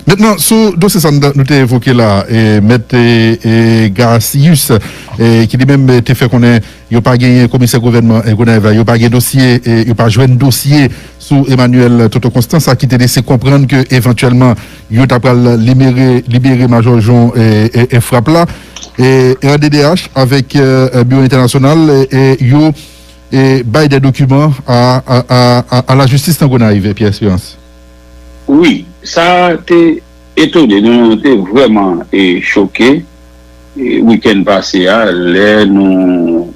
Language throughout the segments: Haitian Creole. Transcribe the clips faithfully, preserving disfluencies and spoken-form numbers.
Mentnan, sou dosye sa nou te evoke la, e, Mèt, e, e, Garcius, e, ki li menm, e, te fè konnen yo pa genyen komisè gouvènman, e, Gonayiv la, yo pa gen dosye, e, yo pa jwenn dosye sou Emmanuel Toto Constant, sa ki te lese konprann ke evantyèlman yo ta pral libere, libere Majò Jon, e, e, e, Frap la, e, e, an D D H avèk, e, e, Biwo Entènasyonal, e, e, yo, e, bay de dokiman a, a, a, a, a lajistis nan Gonayiv, e, Pierre Espérance. Wi, sa te etone nou, nou te vrèman, e, choke, e, wikenn pase a, lè nou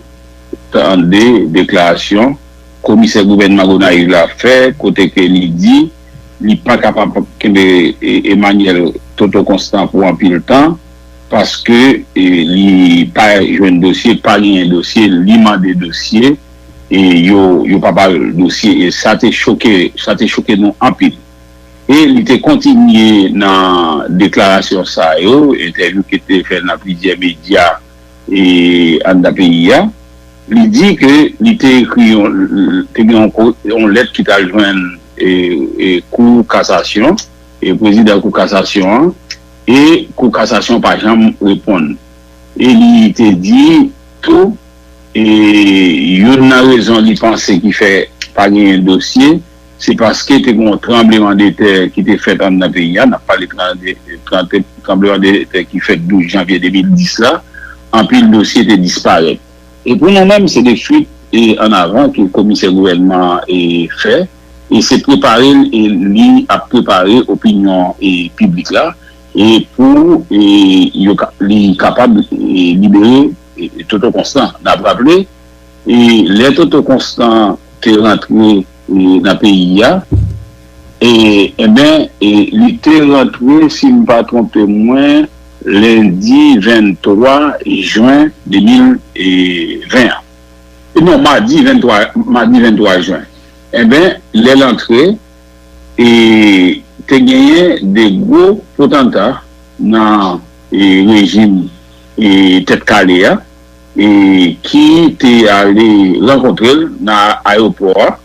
tande deklarasyon komisè gouvènman Gonayiv la fè, kote ke li di li pa kapab kenbe, e, Emmanuel Toto Constant pou anpil tan, paske, e, li pa jwenn dosye, pa genyen dosye, li mande dosye, e yo, yo pa ba l dosye, e sa te choke, sa te choke nou anpil. E li te kontinye nan deklarasyon sa yo, entèvyou ki te fè nan plizyè medya, e, anndan peyi a. Li di ke li te ekri yon, te gen yon ko-, yon lèt ki t al jwenn, e, e, Kou Kasasyon, e, prezidan Kou Kasasyon an, e Kou Kasasyon pa janm reponn. E li te di tou, e youn nan rezon li panse ki fè pa genyen dosye, se paske te gen yon tranblemanntè ki te fèt anndan peyi a. N ap pale tranblemanntè ki fèt douz janvye de mil dis la. Anpil dosye te disparèt. E pou nou menm, se de fuit e ann avan ke komisè gouvènman an, e, fè, e se prepare l, e li ap prepare opinyon, e, piblik la, e pou, e, yo ka, li kapab, e, libere, e, Toto Constant. N ap raple, e, lè Toto Constant te rantre, e, nan peyi a, e, enben, e, li te rantre, si m pa twonpe mwen, lendi venntwa jen de mil ven an. E non, madi venntwa, madi venntwa jen. Enben, lè l antre, e, te genyen de gwo potanta nan, e, rejim, e, Tèt Kale a, e, ki te ale rankontre l nan ayewopò a,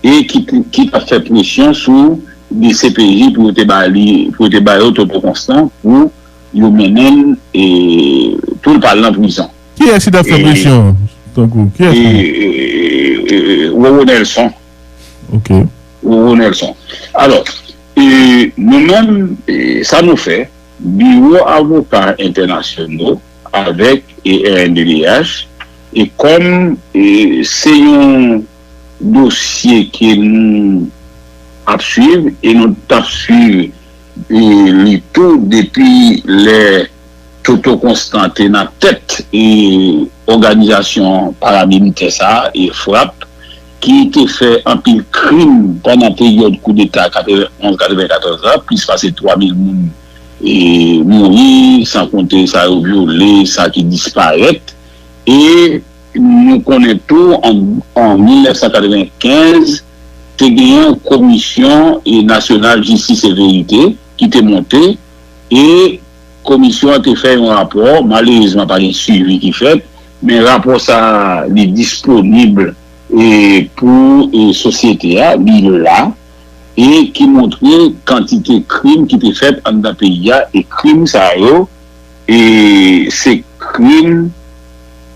e ki, ki t ap fè presyon sou D C P J pou yo te ba li, pou yo te ba yo Toto Constant pou yo mennen l, e, pou l pa al nan prizon. Kiyès ki t ap fè presyon? Tankou, kiyès? E, e, e, e, Roro Nelson. Ok. Roro Nelson. Alò, e, nou menm, e, sa nou fè, Biwo Avoka Entènasyonal avèk, e, R N D D H, e kòm, e, se yon dosye ke nou ap swiv, e nou t ap swiv, e, li tou depi lè Toto Constant te nan tèt, e, òganizasyon paramilitè sa a, e, frap, ki te fè anpil krim pandan peryòd koudeta katrevenonz katrevenkatòz la, plis pase twa mil moun, e, mouri, san konte sa yo vyole, sa ki disparèt. E nou konnen tou, an, an mil nèf san katrevenkenz, te genyen yon komisyon, e, nasyonal jistis e verite ki te monte, e komisyon an te fè yon rapò, malerezman pa gen swivi ki fèt, men rapò sa a, li disponib, e, pou, e, sosyete a, li la, e ki montre kantite krim ki te fèt anndan peyi a, e krim sa yo, e, se krim,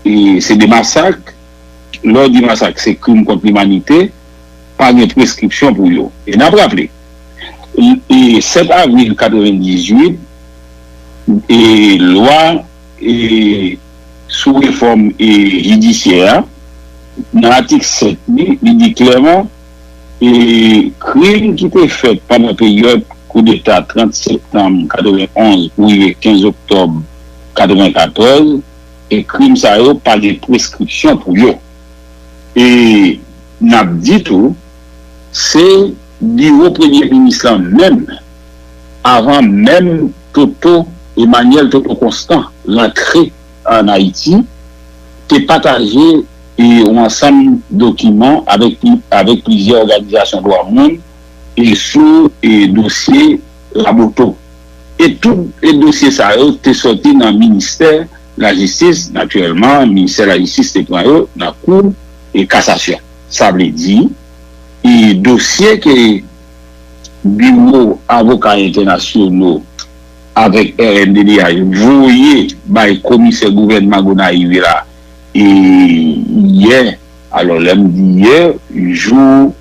e, se de masak, lè w di masak, se krim kont limanite, pa gen preskripsyon pou yo. E n ap raple, e, sèt avril katrevendizuit, e, lwa, e, sou refòm, e, jidisyè a, nan atik sèt li, li di klèman, e, krim ki te fèt pandan peryòd koudeta trant septanm katrevenonz pou rive kenz oktòb katrevenkatòz, e krim sa yo pa gen preskripsyon pou yo. E n ap di tou, se biwo premye minis lan menm, avan menm Toto, Emmanuel Toto Constant rantre ann Ayiti, te pataje, e, yon ansanm dokiman avèk, avèk plizyè òganizasyon dwa moun, e, sou, e, dosye Raboto. E tout, e, dosye sa yo te sòti nan ministè lajistis, natirèlman, ministè lajistis te pran yo nan kou, e, kasasyon. Sa vle di, e, dosye ke biwo avoka entènasyonal avèk R N D D H voye bay komisè gouvènman Gonayiv la e yè, alò lè m di yè, jou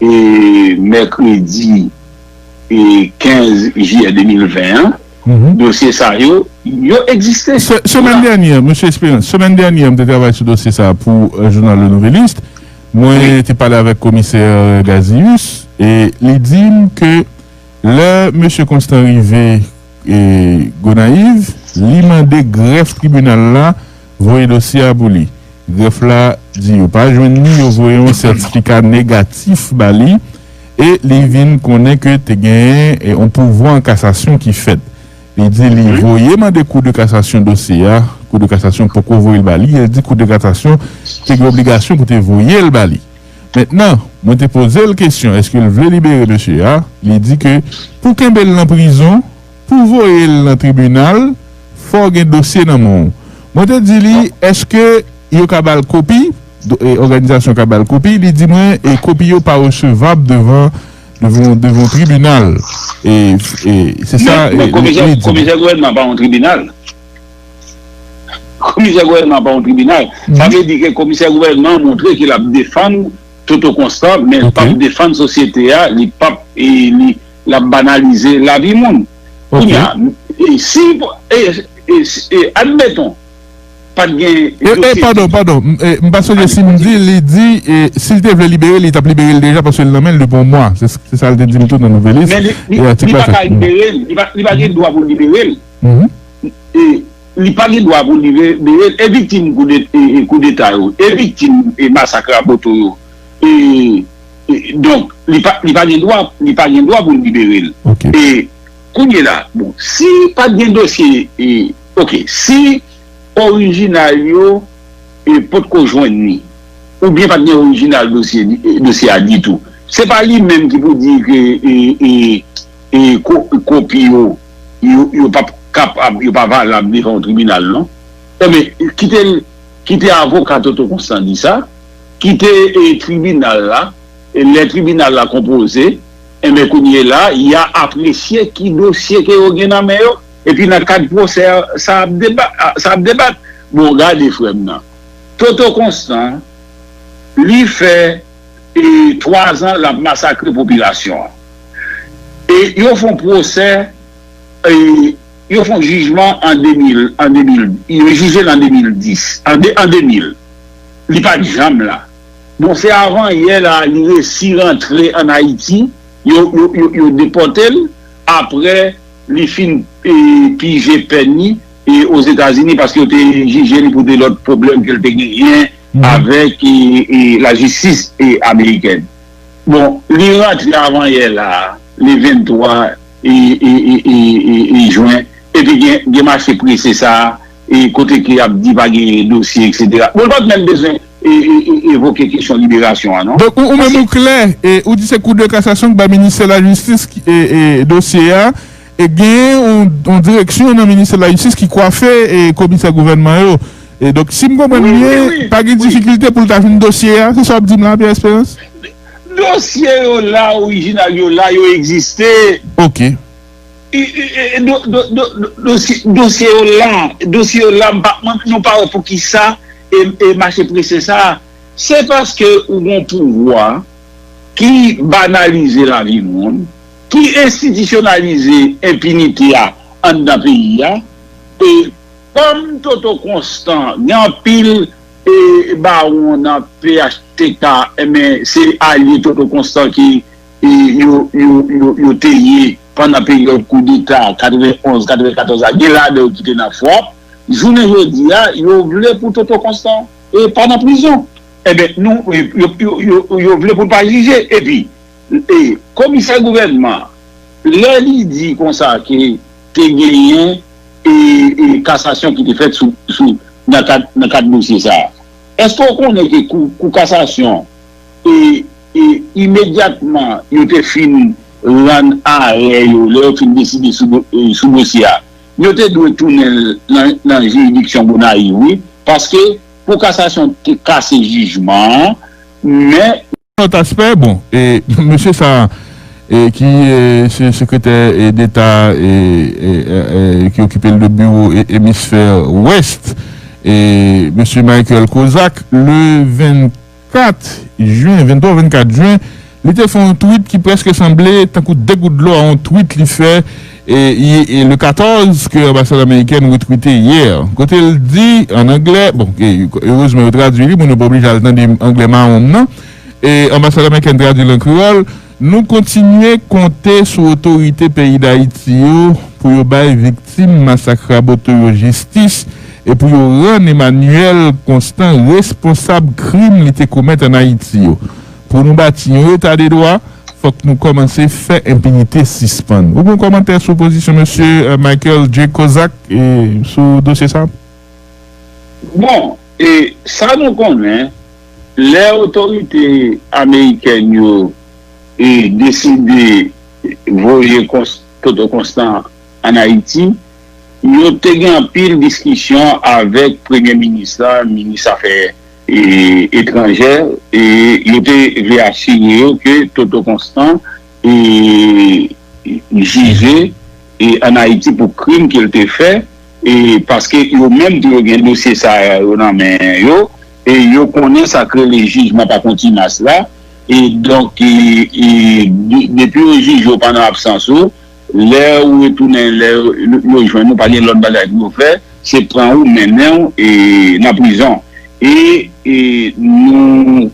e mèkredi e kenz jiyè de mil ven an, dosye sa yo, yo egziste. Semèn dènyè, mesye Espérance, semèn dènyè, m te travay sou dosye sa a pou euh, jounal Le Nouvelliste. Mwen te pale avèk komisè Gazius e li di m ke lè mesye Constant rive e Gonayiv, li mande grèf tribinal la voye dosye a pou li. Grèf la di yo pa jwenn li, yo voye yon sètifika negatif ba li e li vin konnen ke te genyen e, yon pouvwa an kasasyon ki fèt. Li di li voye mande kou de kasasyon dosye a, kou de kasasyon poko voye l ba li, e li di kou de kasasyon te gen obligasyon pou te voye l ba li. Mentnan, mwen te poze l kesyon èske l vle libere mesye a, li di ke pou kenbe l nan prizon, pou voye l nan tribinal, fò w gen dosye nan men w. Mwen te di li èske yo ka ba l kopi, do- e òganizasyon ka ba l kopi, li di mwen e kopi yo pa resevab devan devan devan tribinal. E, e se sa Men, men e, komisè, li di. Komisè gouvènman pa yon tribinal. Komisè gouvènman pa yon tribinal. Sa vle di ke komisè gouvènman montre ke l ap defann Toto Constant, men l p ap defann sosyete a, li p ap, e, li, l ap banalize lavi moun. Kounye a, e, si, e, e, e, admeton, pa t gen E, e, dosye padon, padon. M, e, m pa sonje si m di, li di, e, si l te vle libere l, li t ap libere l deja paske l nan men l depi yon mwa. Se, se sa l te di m tou nan Nouvelliste. Men li, li, e atik li la pa ka libere l, li pa, li pa gen dwa pou l libere l. E, li pa gen dwa pou l libere l. E viktim koudeta yo, e viktim e masak Raboto yo. E, e, donk, li pa, li pa gen dwa, li pa gen dwa pou l libere l. E kounye la, bon, si pa t gen dosye, e, oke, si orijinal yo e potko jwenn li, oubyen pa t gen orijinal dosye, dosye a ditou. Se pa li menm ki pou di ke e, e, e, ko, kopi yo, yo, yo pa kapab, yo pa valab devan yon tribinal, non. Ebyen, kite l, kite avoka Toto Constant di sa, kite e, tribinal la, e lè tribinal la konpoze, enben kounye la, y a apresye ki dosye ke yo gen nan men yo, epi nan kad pwosè sa ap debat, sa ap debat. Bon, gade frè m nan. Toto Constant, li fè e, twa zan l ap masakre popilasyon an. E yo fè yon pwosè, e, yo fè yon jijman an de mil, an de mil, yo jije l an de mil dis, an de, an de mil. Li pa t janm la. Bon, se avan yè la, li resi rantre ann Ayiti, yo, yo, yo, yo depòte l, apre li fin e, pije pèn li e, Ozetazini, paske yo te jije li pou de lòt pwoblèm ke l te genyen avèk e, e, lajistis e, amerikèn. Bon, li rantre avan yè la, le venntwa e, e, e, e, e, e jen, epi gen, gen mache prese sa a, e kote ke y ap di pa gen dosye, eksetera. Bon, l pa t menm bezwen e, e, e, evoke kesyon liberasyon an, non. Donk, ou, ou menm ou klè, e, ou di se Kou de Kasasyon ki bay ministè lajistis ki, e, e, dosye a, e gen yon, yon direksyon nan ministè lajistis ki kwafe e, komisè gouvènman yo. E donk, si m konprann byen, pa gen difikilte pou l ta jwenn dosye a, se sa w ap di m la, Pierre Espérance? Dosye yo la, orijinal yo la, yo egziste. Ok. E, e, e, do, do, do, do, dosye, dosye yo la, dosye yo la, m pa, mwen, nou pa wè poukisa e, e mache prese sa. Se paske ou gon pouvwa ki banalize lavi moun, ki enstitisyonalize enpinite a anndan peyi a, e kòm Toto Constant, gen anpil e, bawon nan P H T K, enben, se alye Toto Constant ki e, yo, yo, yo, yo te ye pandan peryòd koudeta katrevenonz, katrevenkatòz la. Gen ladan yo ki te nan fwap. Jounen jodi a, yo vle pou Toto Constant e pa nan prizon. Enben, nou, e, yo, yo, yo, yo vle pou l pa jije. Epi, e, komisè gouvènman, lè li di konsa ke te genyen e, e, kasasyon ki te fèt sou, sou, nan kad, nan kad dosye sa a, èske w konnen ke kou, kou kasasyon e, e imedyatman yo te fin rann arè yo, lè yo fin deside sou, do- e, sou dosye a, yo te dwe tounen l nan, nan jiridiksyon Gonayiv, wi, paske Kou Kasasyon te kase jijman an, men lòt aspè, bon, e, mesye sa a, e ki e, se sekretè e, deta e, e, e, e, ki okipe le biwo e, emisfè wès, e mesye Michael Kozak, le vennkat jen, venntwa ou vennkat jen, li te fè yon tweet ki prèske sanble tankou de gout dlo a yon tweet li fè e, e, e le katòz ke anbasad amerikèn retwite yè. Kote l di, an anglè, bon, e, erezman yo tradui li, moun yo pa oblije al tande anglè mawon m nan, e anbasad amerikèn tradui l an kreyòl, nou kontinye konte sou otorite peyi Dayiti yo pou yo bay viktim masak Raboto yo jistis e pou yo rann Emmanuel Constant responsab krim li te komèt ann Ayiti yo. Pou nou bati yon eta de dwa, fòk nou kòmanse fè enpinite sispann. Ou gen kòmantè sou pozisyon mesye e, Michael J. Kozak e, sou dosye sa? Bon, e sa nou konnen, lè otorite amerikèn yo e, deside voye Kons- Toto Constant ann Ayiti, yo te gen anpil diskisyon avèk premye minis la, minis afè e, etranjè, e yo te vle asire yo ke Toto Constant e, jije e, ann Ayiti pou krim ke l te fè, e paske yo menm tou yo gen dosye sa yo nan men yo, e yo konnen sa k rele jijman pa kontinas la, e donk e, e, de- depi yo jije w pandan absans ou, lè ou retounen, lè yo, yo jwenn ou, pa gen lòt bagay pou yo fè, se pran ou, mennen w e, nan prizon. E, e nou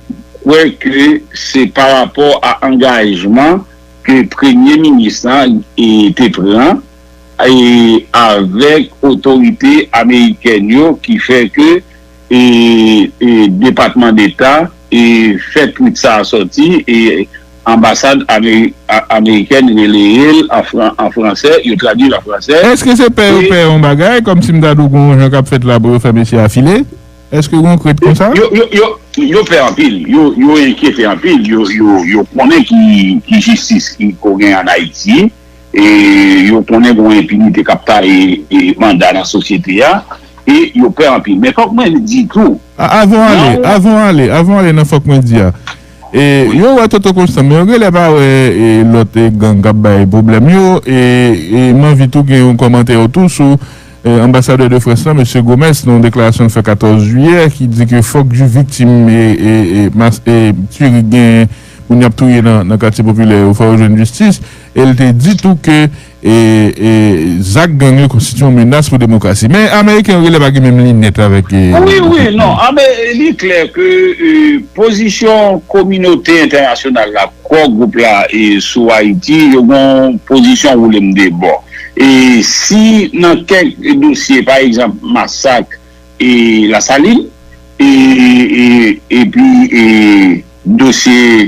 kwè ke se pa rapò a angajman ke premye minis lan e, te pran e, avèk otorite amerikèn yo ki fè ke e, e, Depatman Deta e, fè twit sa a sòti e anbasad Ameri- a- amerikèn rele l an, fran- an fransè, yo tradui l an fransè. Èske se pè yo e pè yon bagay, kòmsi m ta di w gen yon jan k ap fèt la pou yo fè mesye a file? Èske gen yon krent konsa? Yo, yo, yo, yo pè anpil, yo, yo enkyete anpil, yo, yo, yo konnen ki, ki jistis ki ko gen ann Ayiti, e yo konnen gen yon enpinite k ap taye e, manda nan sosyete a, e yo pè anpil. Men fòk mwen di tou, a- avan w ale, avan w ale, avan w ale nan fòk mwen di a, e yo wè Toto Constant, men yo genlè pa wè e, lòt e, gang k ap bay pwoblèm yo, e, e m anvi tou gen yon kòmantè tou sou e, anbasadè de Frans lan, mesye Gomes, nan yon deklarasyon l fè katòz jiyè, ki di ke fòk ju- viktim e, e, e, mas- e, tiri k genyen, moun y ap touye nan, nan katye popilè yo, fò yo jwenn jistis. E l te di tou ke e, e, zak gang yo konstitye yon menas pou demokrasi. Men Ameriken yo genlè pa gen menm linèt avèk e, Wi, wi, non. A, men li klè ke e, pozisyon kominote entènasyonal la, Core Group la e, sou Ayiti, yo gen yon pozisyon woule m de bò. E si nan kèk dosye, pa egzanp, masak e, Lasalin, e, e, epi e, dosye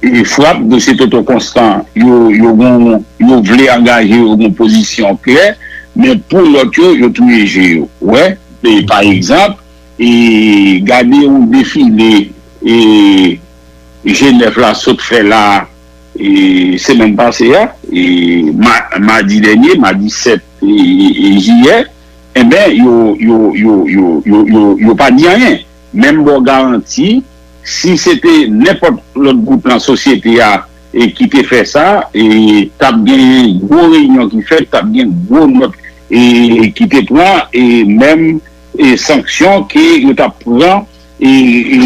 e, frap, dosye Toto Constant, yo, yo, gon, yo vle angaje yo gon pozisyon klè, men pou lòt yo, yo touye je yo. Wè, e, pa egzanp, e, gade yon defile e, G nèf la sot fè la e, semèn pase a, e, ma- madi dènye, madi sèt e, e, e, jiyè, enben, yo, yo, yo, yo, yo, yo, yo pa di anyen. Menm bò garanti, si se te nenpòt lòt gwoup nan sosyete a e, ki te fè sa, e, t ap gen gwo reyinyon ki fèt, t ap gen gwo nòt e, ki te pran, e menm e, sanksyon ke yo t ap pran e, e,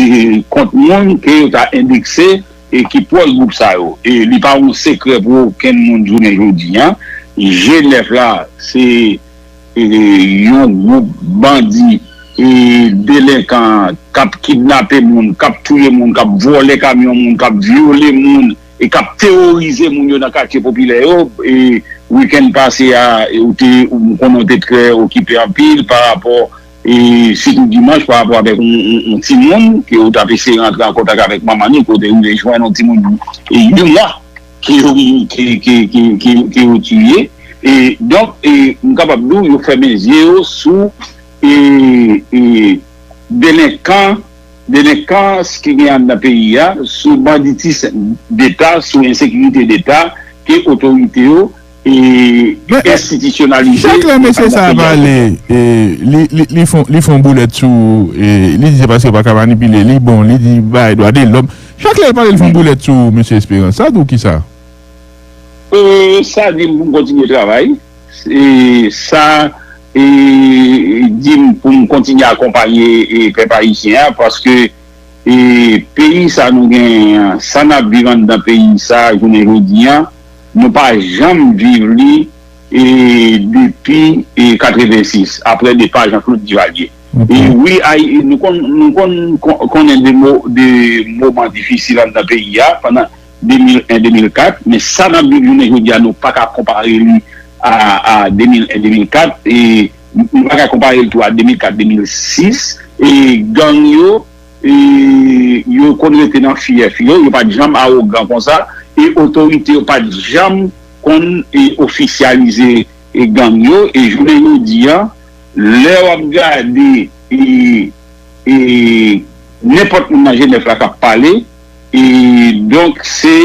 kont moun ke yo ta endekse e ki pwòch gwoup sa yo. E li pa yon sekrè pou okenn moun jounen jodi a. G nèf la, se e, yon gwoup bandi e, delenkan k ap kidnape moun, k ap touye moun, k ap vòlè kamyon moun, k ap vyole moun e k ap teworize moun yo nan katye popilè yo. E, wikenn pase a, e, ou te, ou konnen ou te trè okipe anpil pa rapò e sitou dimanch pa rapò avèk yon, yon, yon timoun ke ou t ap eseye rantre an kontak avèk manman li, ke ou te rive jwenn yon timoun e, yon mwa ke yo, ke, ke, ke, ke, ke yo tiye. E donk, e, m kapab di w, yo fèmen zye yo sou e, e, delenkan, delenkan ki gen anndan peyi a, sou banditis deta, sou ensekirite deta ke otorite yo e, Men, enstitisyonalize Chak lè mesye sa a pale, e, li, li, li fon, li fon boulèt sou, e, li di se paske yo pa ka manipile li, bon, li di bay dwa de lòm. Chak lè l pale, li fon boulèt sou mesye Esperance. Sa di w kisa? E, sa di m pou m kontinye travay. E, sa e, di m pou m kontinye akonpaye e, pèp ayisyen an, paske e, peyi sa nou genyen an, sa n ap viv anndan peyi sa jounen jodi an, nou pa janm viv li e, depi e, katrevensis, apre depa Jean-Claude Duvalier. E wi, ay, nou konn, nou konn kon- konnen de, mo, de moman difisil anndan peyi a pandan de mil en de mil kat, men sa n ap viv jounen jodi a, nou pa ka konpare li a, a de mil en de mil kat, e nou pa ka konpare l tou a de mil kat de mil sis, e gang yo, e yo konn rete nan fyèf yo, yo pa t janm awogan konsa, e otorite yo pa t janm konn e ofisyalize e gang yo, e jounen jodi a, lè w ap gade e, e nenpòt moun nan G nèf la k ap pale, e donk se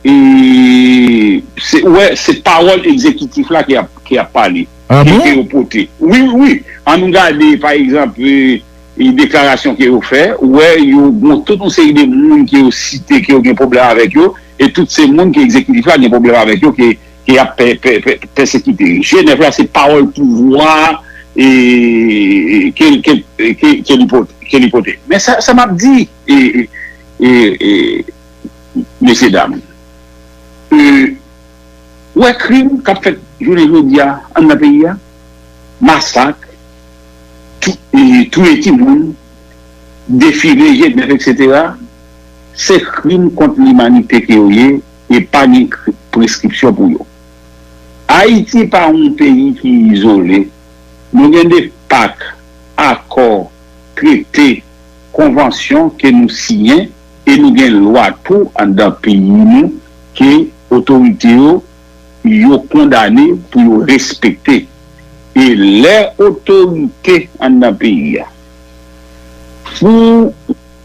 e, se, ou wè, se pawòl egzekitif la ki ap, ki ap pale, Ah ki, bon? Ke yo pote. Wi, wi, wi. An nou gade, pa egzanp, e, e deklarasyon ke yo fè, ou wè, yo gon tout yon seri de moun ke yo site, ke yo gen pwoblèm avèk yo, e tout se moun ke egzekitif la gen pwoblèm avèk yo, ke, ke y ap pè, pè, pè, pèsekite. G nèf la, se pawòl pouvwa e, ke, ke, ke, ke li pote, ke li pote. Men sa, sa m ap di, e, e, e, e, mesye dam, e, ou wè krim k ap fèt jounen jodi a anndan peyi a, masak, tou, e, touye timoun, defile, G nèf, etsetera, se krim kont limanite ke yo ye, e pa gen kri- preskripsyon pou yo. Ayiti pa yon peyi ki izole. Nou gen de pak, akò, trete, konvansyon ke nou siyen, e nou gen lwa tou anndan peyi nou ke otorite yo, yo kondane pou yo respekte. E lè otorite anndan peyi a, pou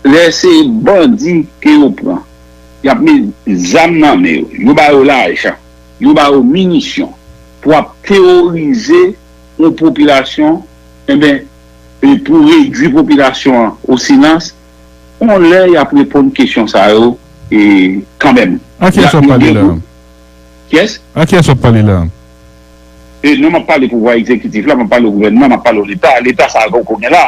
lè se bandi ke yo pran, y ap met zam nan men yo, yo ba yo lajan, yo ba yo minisyon pou ap teworize yon popilasyon, enben, e pou redui popilasyon an o silans, yon lè y ap reponn kesyon sa yo, e kanmenm. A kiyès w ap pale la? Kiyès? A kiyès w ap pale la? E non, m ap pale pouvwa egzekitif la, m ap pale gouvènman, m ap pale Leta. Leta sa a ke w konnen la.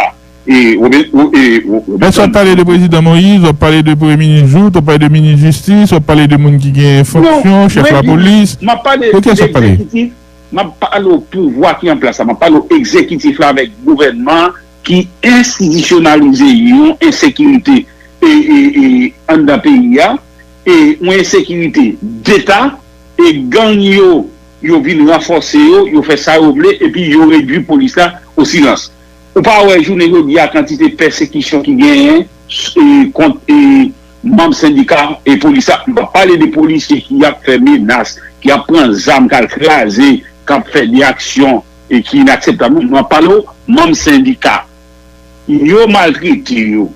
E, Robe- Ro- e, Ro- Èske w ap Robertson. Pale de prezidan Moïse, w ap pale de premye minis Jouthe, w ap pale de minis jistis, w ap pale de moun ki gen fonksyon, chèf lapolis? Non, m ap pale de egzekitif, m ap pale w pouvwa ki an plas la, m ap pale w egzekitif la avèk gouvènman ki enstitisyonalize yon ensekirite e, e, e, anndan peyi a, e yon ensekirite deta, e gang yo, yo vin ranfòse yo, yo fè sa yo vle, epi yo redui polis la o silans. Ou pa wè jounen jodi a kantite pèsekisyon ki genyen e, kont e, manm sendika e polis la. M p ap pale de polisye ki ap fè menas, ki ap pran zam, k al kraze, k ap fè de aksyon e ki inakseptab. Non, m ap pale w manm sendika. Yo maltrete yo.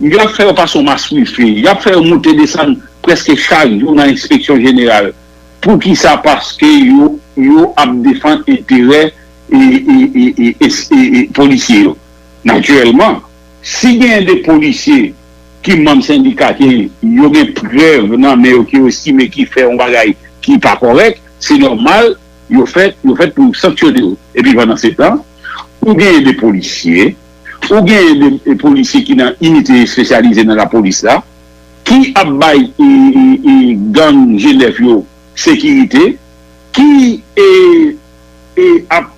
Y ap fè yo pase yon maswife. Y ap fè yo moute desann prèske chak jou nan enspeksyon jeneral. Poukisa? Paske yo, yo ap defann enterè e, e, e, e, e, e, e polisye yo. Natirèlman, si genyen de polisye ki manm sendika ke yo gen prèv nan men yo ke yo estime ki fè yon bagay ki pa kòrèk, se nòmal, yo fèt, yo fèt pou sanksyone yo. Epi pandan se tan, ou genyen de polisye, ou genyen de, de polisye ki nan inite espesyalize nan lapolis la, ki ap bay e, e, e, gang G nèf yo sekirite, ki e, e, ap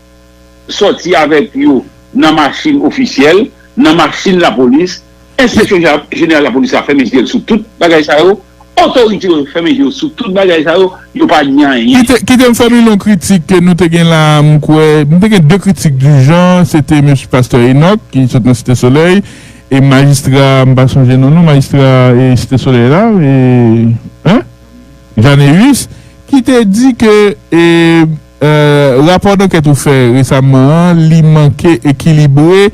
sòti avèk yo nan machin ofisyèl, nan machin lapolis, enspeksyon jeneral lapolis la fèmen je l sou tout bagay sa yo, otorite yo fèmen je yo sou tout bagay sa yo, yo pa di anyen. Kite, kite m fòmile yon kritik ke nou te gen la, m kwè, nou te gen de kritik di jan, se te mesye pastè Enoch, ki sot nan Site Solèy, e majistra, m pa sonje non non, majistra e Site Solèy la, e, en? Janeus, ki te di ke e, e, rapò dankèt ou fè resaman an, li manke ekilibre,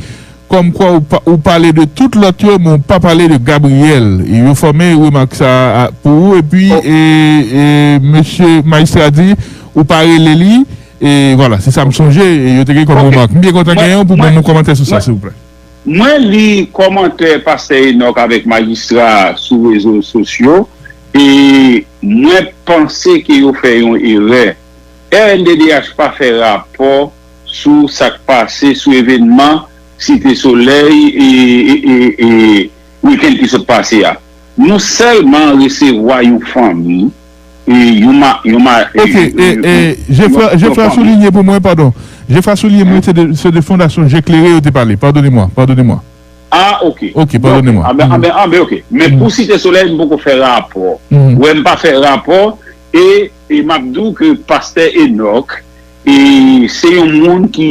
kòmkwa ou, pa, ou pale de tout lòt yo, men ou pa pale de Gabriel. E yo fòme remak sa a pou ou, epi, e, e, mesye majistra di, ou pa rele li, e vwala, se sa m sonje, e yo te gen kòm remak. M byen kontan genyen pou ban nou kòmantè sou sa, silvouplè. Mwen li kòmantè pastè Enoch avèk majistra sou rezo sosyo, E mwen panse ke yo fè yon erè. R N D D H pa fè rapò sou sa k pase sou evènman Site Solèy e, e, e, e wikenn ki sot pase a. Nou sèlman resevwa yon fanmi, e, yon ma, yon ma, e, Ok, e, e, e, je fè, je fè soulinye pou mwen, padon. Je fè soulinye mwen, se de, se de Fondasyon Je Klere yo te pale. Padone mwa, padone mwa. Ah, ok. Ok, padone mwa. Ah ben, ah ben, ah ben, ok. Men pou Site Solèy, m poko fè rapò. Wè, m pa fè rapò. E, e m ap di w ke Pastè Enoch, e, se yon moun ki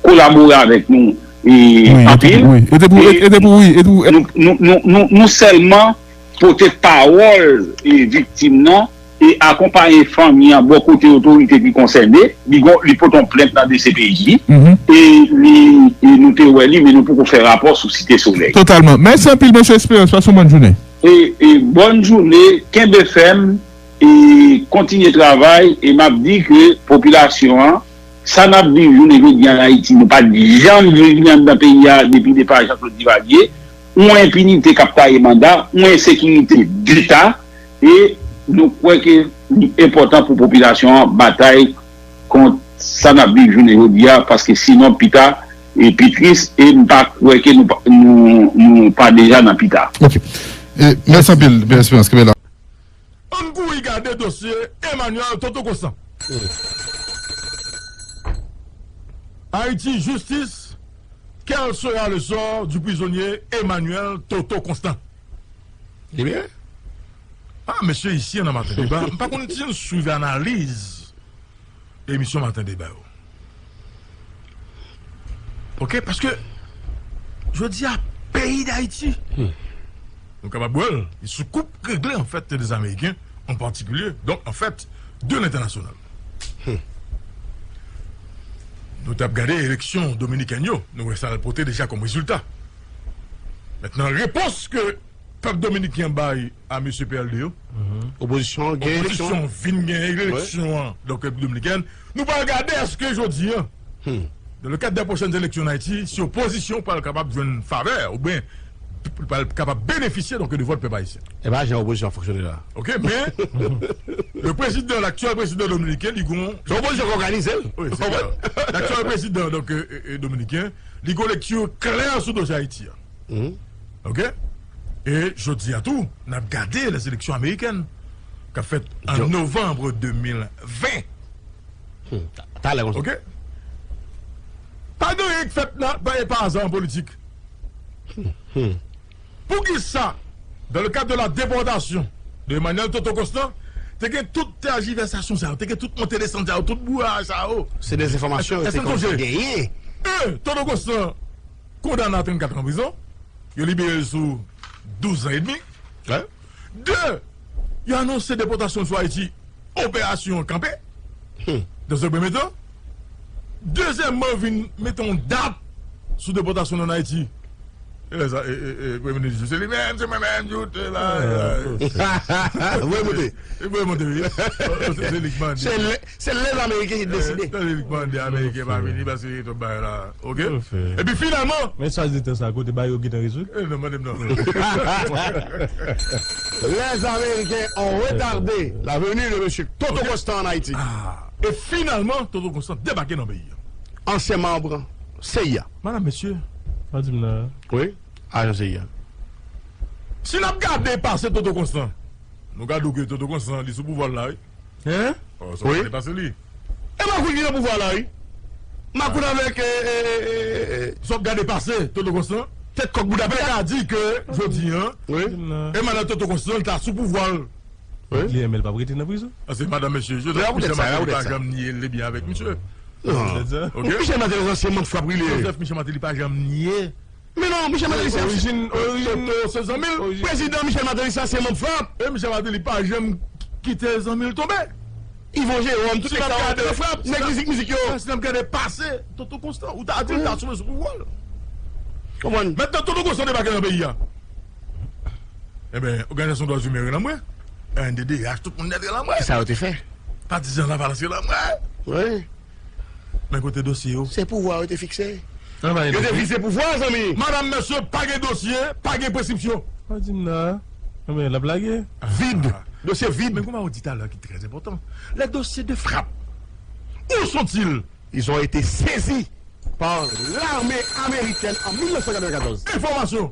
kolabore avèk nou, e, Wi, e te anpil. pou, wi, e te pou, e, e te pou, wi, e te pou. Nou, nou, nou, nou, nou sèlman pote pawòl, e, viktim nan e akonpaye fanmi an bò kote otorite ki konsène. Li gon, li pote yon plent nan D C P J. E li, e nou te wè li, men nou poko fè rapò sou Site Solèy. Totalman. Mèsi anpil, mesye Esperans. Pase yon bòn jounen. E, e bòn jounen, kenbe fèm, e kontinye travay, e m ap di ke popilasyon an, sa n ap viv jounen jodi an Ayiti, nou pa t janm viv li anndan peyi a depi depa Jean Claude Duvalier, yon enpinite k ap taye manda, yon ensekirite deta, e nou kwè ke li enpòtan pou popilasyon an batay kont sa n ap viv jounen jodi a, paske sinon pita e pi tris, e m pa kwè ke nou, pa- nou, nou pa deja nan pita. Ok. E, mèsi anpil, Pè Esperans, kenbe la. Ann kouri gade dosye Emmanuel Toto Constant. Haïti, justice, quel sera le sort du prisonnier Emmanuel Toto Constant? Ebyen, Ah, mesye, isi nan Maten Deba, m pa konn si n swiv analiz emisyon Maten Deba yo. Ok, paske jodi a, peyi Dayiti, nou kapab wè l, li sou koup regle, anfèt, de Ameriken, an patikilye, donk, anfèt, de lentènasyonal. Nou t ap gade eleksyon dominikèn yo, nou wè sa l pote deja kòm rezilta. Mentnan, repons ke pèp dominiken bay a mesye P L D yo, Opozisyon an gen eleksyon. Opozisyon vin gen eleksyon an, donk, Repiblik Dominikèn. Nou pral gade èske jodi an, dans le cadre des prochaines élections en Haïti, si opozisyon pral kapab jwenn favè, oubyen pral kapab benefisye, donk, de vòt pèp ayisyen. E pa jan opozisyon an fonksyone la. Ok, men le président, l'actuel président dominicain, li gon... Se opozisyon ki òganize l. Wi, se klè. L'actuel président, donk, euh, euh, dominiken, li gon lekti klè sou dosye Ayiti a. Ok? E jodi a tou, n ap gade les élections américaines k ap fèt an novanm de mil ven. Talè konsa. Ok? Pa gen anyen k fèt nan, pa, pa aza an politik. Poukisa, dans le cadre de la déportation de Emmanuel Toto Constant, te gen tout tèjivèsasyon sa yo, te gen tout monte desann sa yo, tout brouhaha sa yo? Se dezenfòmasyon yo te kòmanse genyen. E, Toto Constant kondane a trannkat an prizon, yo libere l sou douz an edmi. De, yo anonse depòtasyon l sou Ayiti, operasyon an kanpe. Dans un premier temps. Dezyèmman, yo vin mete yon dat sou depòtasyon l ann Ayiti. E lè sa, e, e, e, Premye Minis di, se li menm, se mwen menm, yo te la. Voye monte. E voye monte, wi. Se, se li k mande. Se lè, se lè Ameriken ki deside. Se li k mande Ameriken pa vini paske tout bagay la. Ok? Epi finalman, Men sa di tan sa kote ba yo gentan rezoud. Eh, non, mande m non. Les Américains ont retardé la venue de M. Toto Constant en Haïti. E finalman, Toto Constant debake nan peyi a. Ansyen manm C I A. Madam, mesye, Pa di m nan. Wi, ajan C I A. Si n ap gade pase Toto Constant, nou gade ke Toto Constant, li sou pouvwa l la, wi. Hein? Oh, sa w gade pase li. E Makout ki nan pouvwa la, wi. Makout avèk, eh, eh, eh, eh, Sa w ap gade pase Toto Constant, tèt kòk bouda mwen pèt. Ka di ke jodi an, Wi. Emmanuel Toto Constant ta sou pouvwa l. Li enmen l p ap rete nan prizon. Paske madan mesye, je Lè ou Michel tèt sa, lè Martelly ou pa tèt sa. Janm nye lebyen avèk misye. Non. Ok? Michel Martelly se manm frap li ye. Joseph Michel Martelly pa janm nye. Men non, Michel Martelly se Orijin, orijin. Toto se zanmi l. Prezidan Michel Martelly sa se manm frap. E Michel Martelly pa janm kite zanmi l tonbe. Yvon Jérôme, tout Si nèg n ap sa yo gade te frap, nèg mizik mizik yo. Si n ap gade pase Toto Constant, ou ta di l ta sou sou pouvwa l. Konprann? Mentnan Toto Constant debake nan peyi a. Ebyen, òganizasyon dwa imen rele mwen. R N D D H, tout moun nèt rele mwen. Sa yo te fè. Patizan Lavalas rele mwen. Wi. Men kote dosye yo? Se pouvwa yo te fikse. An pa Yo te gen fikse pouvwa, zanmi. Madanm, mesye, pa gen dosye, pa gen preskripsyon. Pa di m nan. Ebyen, l ap lage. Vide. Dosye vide. Men kouman ou di talè ki trè enpòtan. Les dossiers de frappe, où sont-ils? Ils ont été saisis par l'armée américaine en mil neuf cent quatre-vingt-quatorze. Enfòmasyon.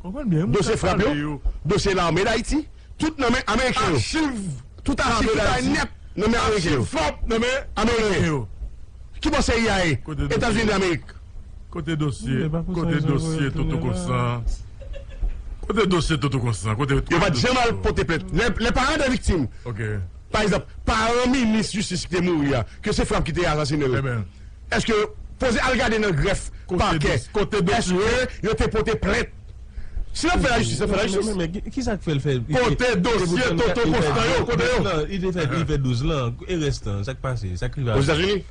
Konprann byen. Dosye frap yo, dosye lame Dayiti, tout nan men Ameriken yo. Tout achiv, tout bagay nèt nan men Ameriken yo. Frap nan men Ameriken yo. Ki bò C I A ye? Etazini Damerik. Kote dosye, kote dosye Toto Constant? Kote dosye Toto Constant? Kote Yo pa t janm al pote plent. Lè, lè paran de viktim, Ok. pa egzanp, paran minis jistis ki te mouri a, ke se frap ki te asasinen l. Èske poze al gade nan grèf pakè? Èske yo te pote plent? Si n ap fè lajistis, n ap fè lajistis. Men kisa k fè l fè? Kote dosye Toto Constant yo? Kote yo? Li te fè, li fè douz lan. E rès lan, sa k pase? Sa k rive? Ozetazini?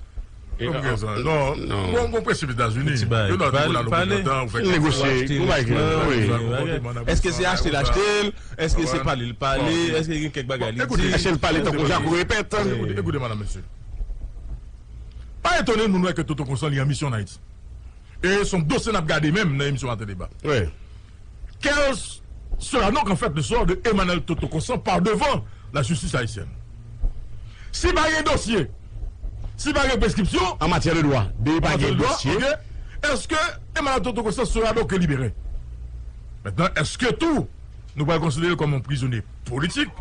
Non, non. Bon, bon prensip Etazini. Yo nan tribinal ou pran tan, ou fè negosye. Ou bay wi. Èske se achte l achte l? Èske se pale l pale? Èske gen kèk bagay li di? Èske l pale tankou Jako repèt? Ekoute, ekoute, madam, mesye. Pa etone nou wè ke Toto Constant li an misyon an Ayiti. E se yon dosye n ap gade menm nan emisyon Maten Deba. Wi. Quel sera donc en fait le sort de Emmanuel Toto Constant par devant la justice haïtienne? Si pa gen dosye, si pa gen preskripsyon, An matyè de dwa, depi pa gen dosye. Est-ce que Emmanuel Toto Constant sera donc libéré? Maintenant, est-ce que tout nou pral konsidere l kòm yon prizonye politik?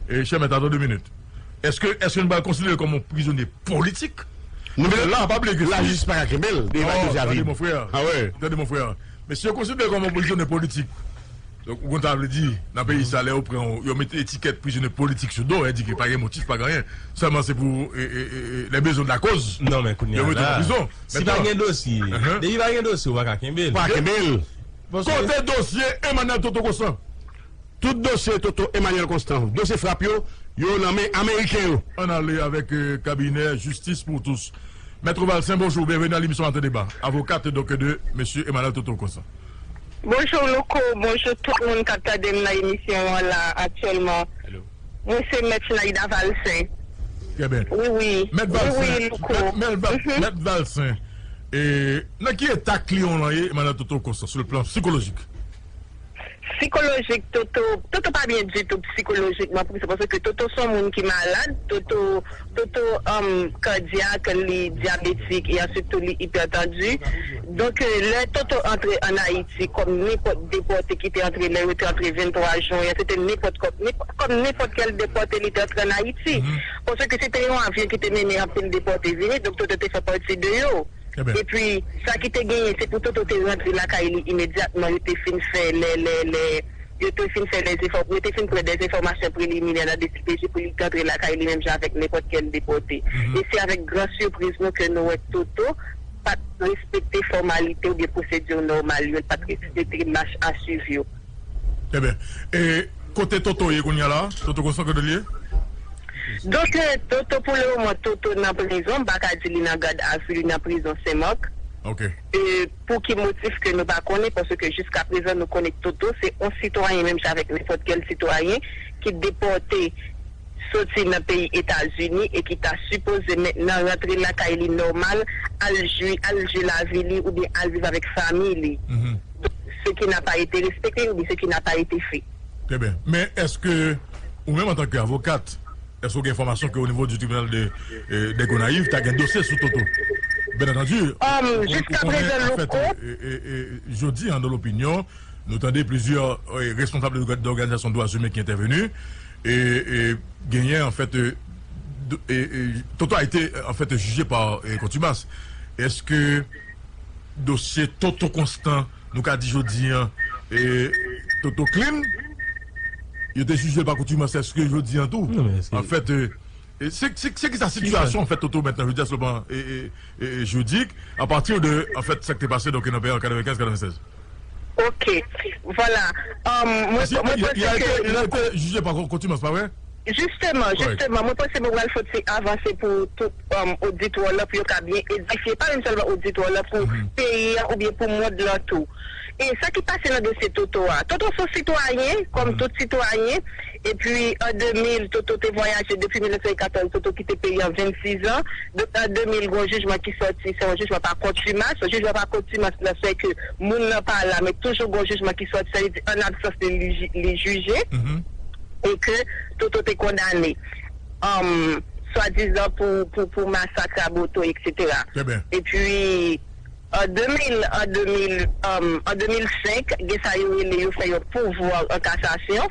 E chè mèt, atann de minit. Èske, èske nou pral konsidere l kòm yon prizonye politik? Nou la, pa bliye ke lajistis pa ka kenbe l, depi pa gen dosye a vide. Tande, mon frè. Ah ouais. Tande, mon frè. Mesye yo konsidere kòm yon prizonye politik. Donk, ou konn sa vle di, nan peyi sa, lè yo pran w, yo mete etikèt prizonye politik sou do w, e di ke pa gen motif, pa gen anyen. Sèlman se pou e, e, e, e, les besoins de la cause. Non, men kounye a la, yo mete w nan prizon. Si pa gen dosye, depi pa gen dosye, ou pa ka kenbe l. Pa kenbe l. Kote dosye Emmanuel Toto Constant? Tout dosye Toto Emmanuel Constant, dosye frap yo, yo nan men Ameriken yo. Ann ale avèk euh, kabinè Justice pour tous. Maître Valcin, bonjour, bienvenue à l'émission Matin Débat. Avocate donc de monsieur Emmanuel Toto Constant. Bonjou Louko, bonjou tout moun k ap tande m nan emisyon an la aktyèlman. Mwen se Mèt Naida Valcin. Trè byen. Wi, wi. Mèt Wi, wi, Valcin, Louko. Mèt Valcin, Mèt Valcin, e nan ki eta kliyan w lan ye, Emmanuel Toto Constant, sou le plan psikolojik? Sikolojik, Toto, Toto pa byen ditou sikolojikman, pou se paske Toto se yon moun ki malad, Toto, Toto um, kadyak, li dyabetik, e answit tou li ipètandu. Donk, euh, lè Toto antre ann Ayiti, kòm nenpòt depòte ki te antre, lè yo te antre venntwa jen, se te nenpòt kòm, nenpòt, kòm nenpòt kèl depòte li te antre ann Ayiti. Paske se te yon avyon ki te mennen anpil depòte vini, donk Toto te fè pati de yo. Epi, sa ki te genyen, se pou Toto te rantre lakay li imedyatman, yo te fin fè lè, lè, lè, yo te fin fè lè, yo te fin pran de enfòmasyon preliminè nan D C P J pou li t antre lakay li menm jan avèk nenpòt kèl depòte. E se avèk gran sipriz nou ke nou wè Toto pa t respekte fòmalite oubyen pwosedi nòmal yo, li pa t respekte mach a swiv yo. Trè byen. E kote Toto ye kounye a la? Toto Constant, kote l ye? Donk, euh, Toto, pou le moman, Toto nan prizon, m pa ka di li nan gad avi, li nan prizon Senmak. Ok. Euh, pou ki motif ke nou pa konnen, paske jiska prezan nou konnen Toto se yon sitwayen menm jan avèk nenpòt kèl sitwayen ki depòte soti nan peyi Etazini e ki ta sipoze mentnan rantre lakay li nòmal, al jwi, al jwi lavi li oubyen al viv avèk fanmi li. Ce qui n'a pas été respecté oubyen ce qui n'a pas été fait. Trè byen. Men èske ou menm antanke avokat, èske ou gen enfòmasyon ke o nivo di tribinal de, euh, de Gonayiv, ta gen dosye sou Toto? Byen antandi, jiska prezan, Louko, jodi an, dans l'opinion, nou tande plizyè responsab de òganizasyon dwa imen ki entèveni, e genyen, an fèt, Toto a été, en fait, jugé par contumace. Est-ce que dosye Toto Constant, nou ka di jodi an, e, Toto clean, yo te jije l pa kontimans, èske jodi an tou? An fèt, e, e, se, se, se ki sa sitiyasyon, an fèt, Toto mentnan, jodi a, sou le plan, e, e, e, jiridik, apati de, an fèt, sa k te pase, donk, nan peryòd katrevenkenz katrevennsèz? Ok, vwala. Um, mwen, mwen panse ke li te jije pa kontimans, pa vre? Jisteman, jisteman, mwen panse mwen pral fè yon ti avanse pou tout um, oditwa lan, pou yo ka byen edifye, pa menm sèlman oditwa lan, pou peyi an oubyen pou mond lan tou. E sa ki pase nan dosye Toto a, Toto se yon sitwayen, kòm tout sitwayen, Epi, an de mil, Toto te vwayaje depi mil nèf san katòz, Toto kite peyi an vennsis an. Donk, an de mil, gen yon jijman ki sòti, se yon jijman pa kontimas. Jijman pa kontimas la, se ke moun nan pa la, men toujou gen yon jijman ki sòti, sa vle di, an absans de li, li jije, e ke Toto te kondane, um, swadizan pou, pou, pou masak Raboto, etsetera. Epi, An de mil, an de mil, um, an de mil senk, gen sa yo rele, yo fè yon pourvoi an kasasyon.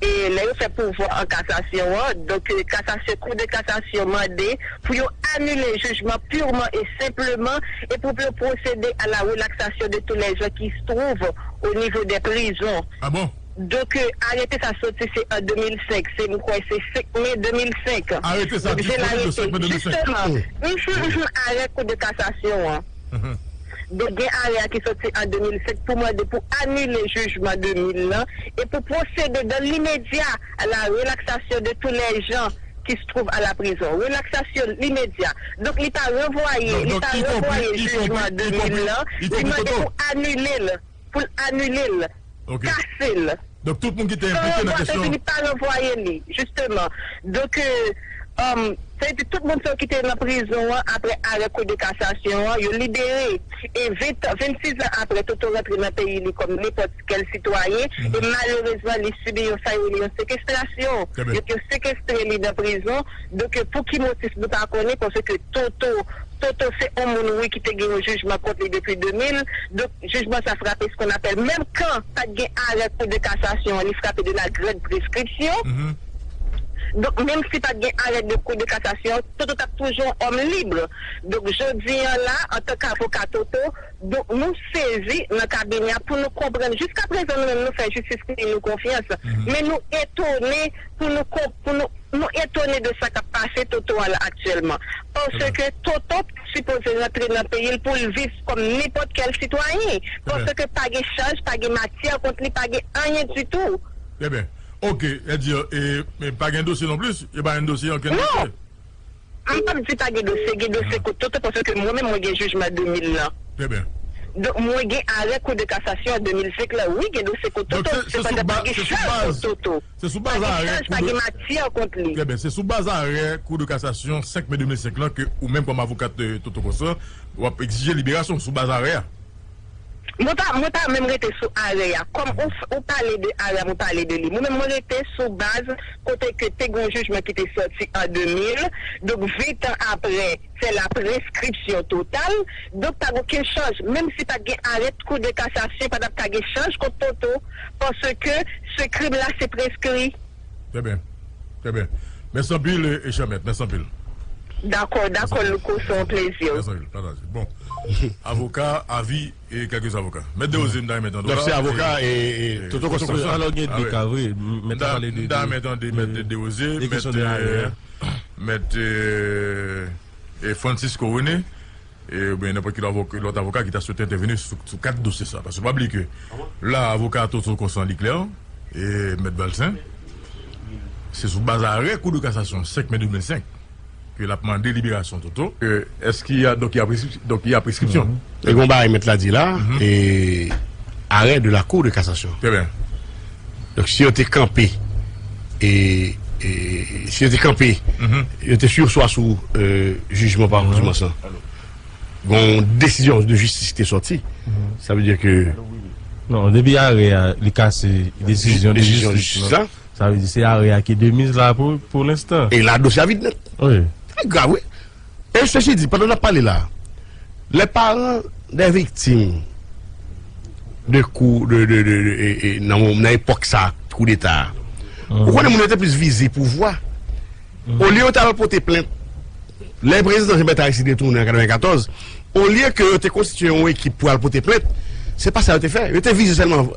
E lè yo fè pourvoi an kasasyon an, donk, euh, kasasyon, Cour de cassation mande pou yo anile jijman purman e senpleman e pou yo pwosede à la relaxation de tous les gens qui se trouvent au niveau des prisons. Donk, euh, arete sa soti se an de mil senk, se, m kwè se senk me de mil senk. Arete sa ki soti le senk me de mil senk. Jisteman, mhm, mhm, arè Kou de kasasyon an. Donk, gen arè a ki soti an de mil senk pou mande pou anile jijman de mil lan e pou pwosede dans l'immédiat à la relaxation de tous les gens qui se trouvent à la prison. Relaxation immédiat. Donk, li pa ranvwaye, li pa ranvwaye jijman de mil lan, li mande pou anile l. Pou l anile l, kase l. Donk, tout moun ki te enplike nan kesyon. Li pa ranvwaye li, jisteman. Donk, euh, um, sa vle di tout moun sa yo ki te nan prizon an, apre arè Kou de kasasyon an, yo libere. E ven, vennsis an apre, Toto rantre nan peyi li kòm nenpòt kèl sitwayen. E malerezman, li sibi yon sa yo rele yon sekestrasyon. Yo, yo sekestre li nan prizon. Donk, euh, pou ki motif, nou pa konnen, paske Toto Toto se yon moun, wi, ki te gen yon jijman kont li depi de mil. Donk, jijman sa frape ce qu'on appelle, menm kan pa t gen arè Kou de kasasyon an, li frape de la grande prescription. Donk, menm si pa t gen arè de Kou de kasasyon, Toto t ap toujou yon òm lib. Donk, jodi an la, antanke avoka Toto, donk, nou sezi nan kabinè a pou nou konprann. Jiskaprezan, nou menm, nou fè jistis ki nou konfyans. Men nou etone pou nou konp-, pou nou Nou etone de sa k ap pase Toto a la aktyèlman. Paske Toto sipoze rantre nan peyi l pou l viv kòm nenpòt kèl sitwayen. Paske pa gen chaj, pa gen matyè kont li, pa gen anyen ditou. Trè byen. Ok, e di, e, e pa gen dosye non plis, e pa gen dosye, okenn dosye. M p ap di pa gen dosye, gen dosye kont Toto, paske mwen menm mwen gen jijman de mil lan. Trè byen. Donk, mwen gen arè Kou de kasasyon an de mil senk lan. Wi, gen dosye kont Toto, sepandan pa gen chaj kont Toto. Se sou baz arè Kou de... Pa gen matyè kont li. Trè byen. Se sou baz arè Kou de kasasyon senk me de mil senk lan ke ou menm kòm avokat, euh, Toto Constant, w ap egzije liberasyon sou baz arè a. Mwen pa, mwen pa menm rete sou arè a. Kòm ou, ou pale de arè a, mwen pale de li. Mwen menm, mwen rete sou baz kote ke te gen yon jijman ki te sòti an de mil. Donk, ven tan apre, se la prescription totale. Donk, pa gen okenn chaj. Menm si pa t gen arè Kou de kasasyon, pa t ap ka gen chaj kont Toto, paske se krim la, se preskri. Trè byen. Trè byen. Mèsi anpil, e, e Chanmèt. Mèsi anpil. Dakò, dakò, Louko, se yon plezi. Mèsi anpil. Pataje. Bon. Avoka, avi e kèlke avoka. Mèt Dewoze, m ta renmen tande w la. Donk, se avoka e, e Toto Constant. Alò, gen de ka vre. M ta renmen tande Mèt Dewoze, mèt, e, mèt, e, e Francisco René, e, oubyen nenpòt ki lòt avoka, lòt avoka ki ta swete entèveni sou, sou kat dosye sa. Paske pa bliye ke la, avoka Toto Constant li klè, e mèt Valcin, se sou baz arè Kou de kasasyon senk me de mil senk ke l ap mande liberasyon Toto. Euh, est-ce qu'il y a, donc, il y a prescrip-, donc, il y a prescription. E gon bagay mèt la di la, e arè de la Cour de cassation. Trè byen. Donk, si yo te kanpe, e, e si yo te kanpe, yo te swiv swa sou, euh, jijman pa kontimas lan. Gon desizyon de jistis ki te sòti. Sa vle di ke... Non, depi arè a, li kase desizyon de jistis lan. Sa vle di se arè a ki de miz la pou, pou lenstan. E la, dosye a vid nèt. Wi. Trè grav, wi. E ceci dit, pandan n ap pale la, les parents des victimes de kou, de, de, de, de, e, e, nan, nan epòk sa, koudeta a. Ou konnen moun yo te plis vize pouvwa. Olye yo t al pote plent, lè prezidan Jean Bertrand Aristide tounen an katrevenkatòz, olye ke yo te konstitye yon ekip pou al pote plent, se pa sa yo te fè. Yo te vize sèlman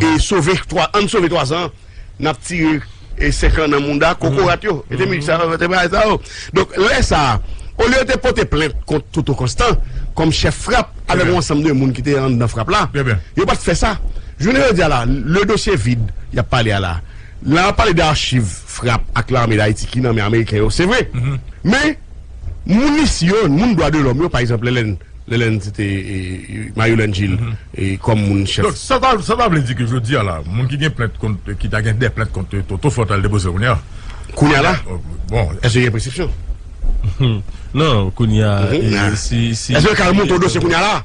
e sove twa, ann sove twa zan an. N ap tire, e, senk an nan mounda kokorat yo. E te mizik sa yo, te bagay sa yo. Donk, lè sa a, olye yo te pote plent kont Toto Constant kòm chèf frap avèk yon ansanm de moun ki te anndan frap la, yo pa t fè sa. Jounen jodi a la, le dosye vid y ap pale a la, la, y ap pale de achiv frap ak lame d Ayiti ki nan men ameriken yo, se vre. Men, moun isi yo, moun dwa de lòm yo, pa egzanp, lè, lè n Lèlèn se te e, Mario Lèn Jil e, kòm moun chèf. Donk, sa ta, sa ta vle di ke jodi a la, moun ki gen plent kont, ki ta gen de plent kont Toto, fò t al depoze l kounye a. Kounye a la? Bon. Èske gen preskripsyon? Non, kounye a, e, si, si. Èske yo ka monte yon dosye kounye a la?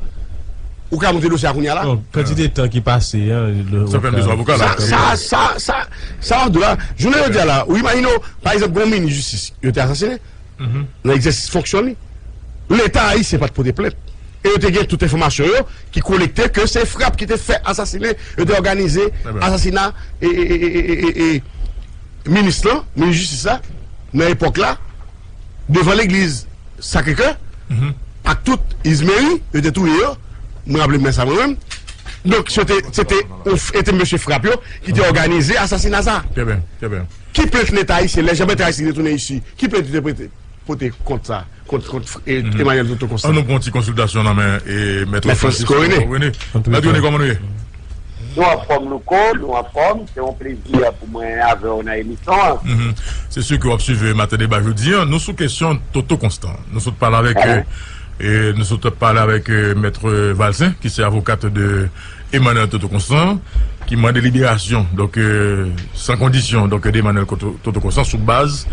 Ou ka monte dosye a kounye a la? Non, kantite tan ki pase, an, sa fè m bezwen avoka la. Sa, sa, sa, sa, sa, w ap di la, jounen jodi a la, ou imajine w, pa egzanp, gen yon minis jistis, yo te asasinen, nan egzèsis fonksyon li. Leta ayisyen pa t pote plent. E yo te gen tout enfòmasyon yo ki kolekte ke se frap ki te fè asasinen, yo te òganize asasina e, e, e, e, e, e, e, minis lan, minis jistis la, nan epòk la, devan legliz Sacré-Cœur, ak tout Izmeri, yo te touye yo. Mwen raple m sa mwen menm. Donk, se te, se te, se te mesye frap yo ki te òganize asasina sa. Trè byen, trè byen. Ki plent Leta ayisyen, lè Jean Bertrand Aristide retounen isi, ki plent li te pote, pote kont sa, kont, kont, e, Emmanuel Toto Constant? An nou pran yon ti konsiltasyon nan men e, Mèt Francisco René. Mèt René, kòman nou ye? Nou anfòm, Louko, nou anfòm. Se yon plezi pou mwen avè w nan emisyon an. Se si ke w ap swiv Maten Deba jodi a. Nou sou kesyon Toto Constant. Nou sot pale avèk, e, nou sot pale avèk e, Mèt Valcin, ki se avokat de Emmanuel Toto Constant, ki mande liberasyon, donk, e, san kondisyon, donk, de Emmanuel Toto, Toto Constant sou baz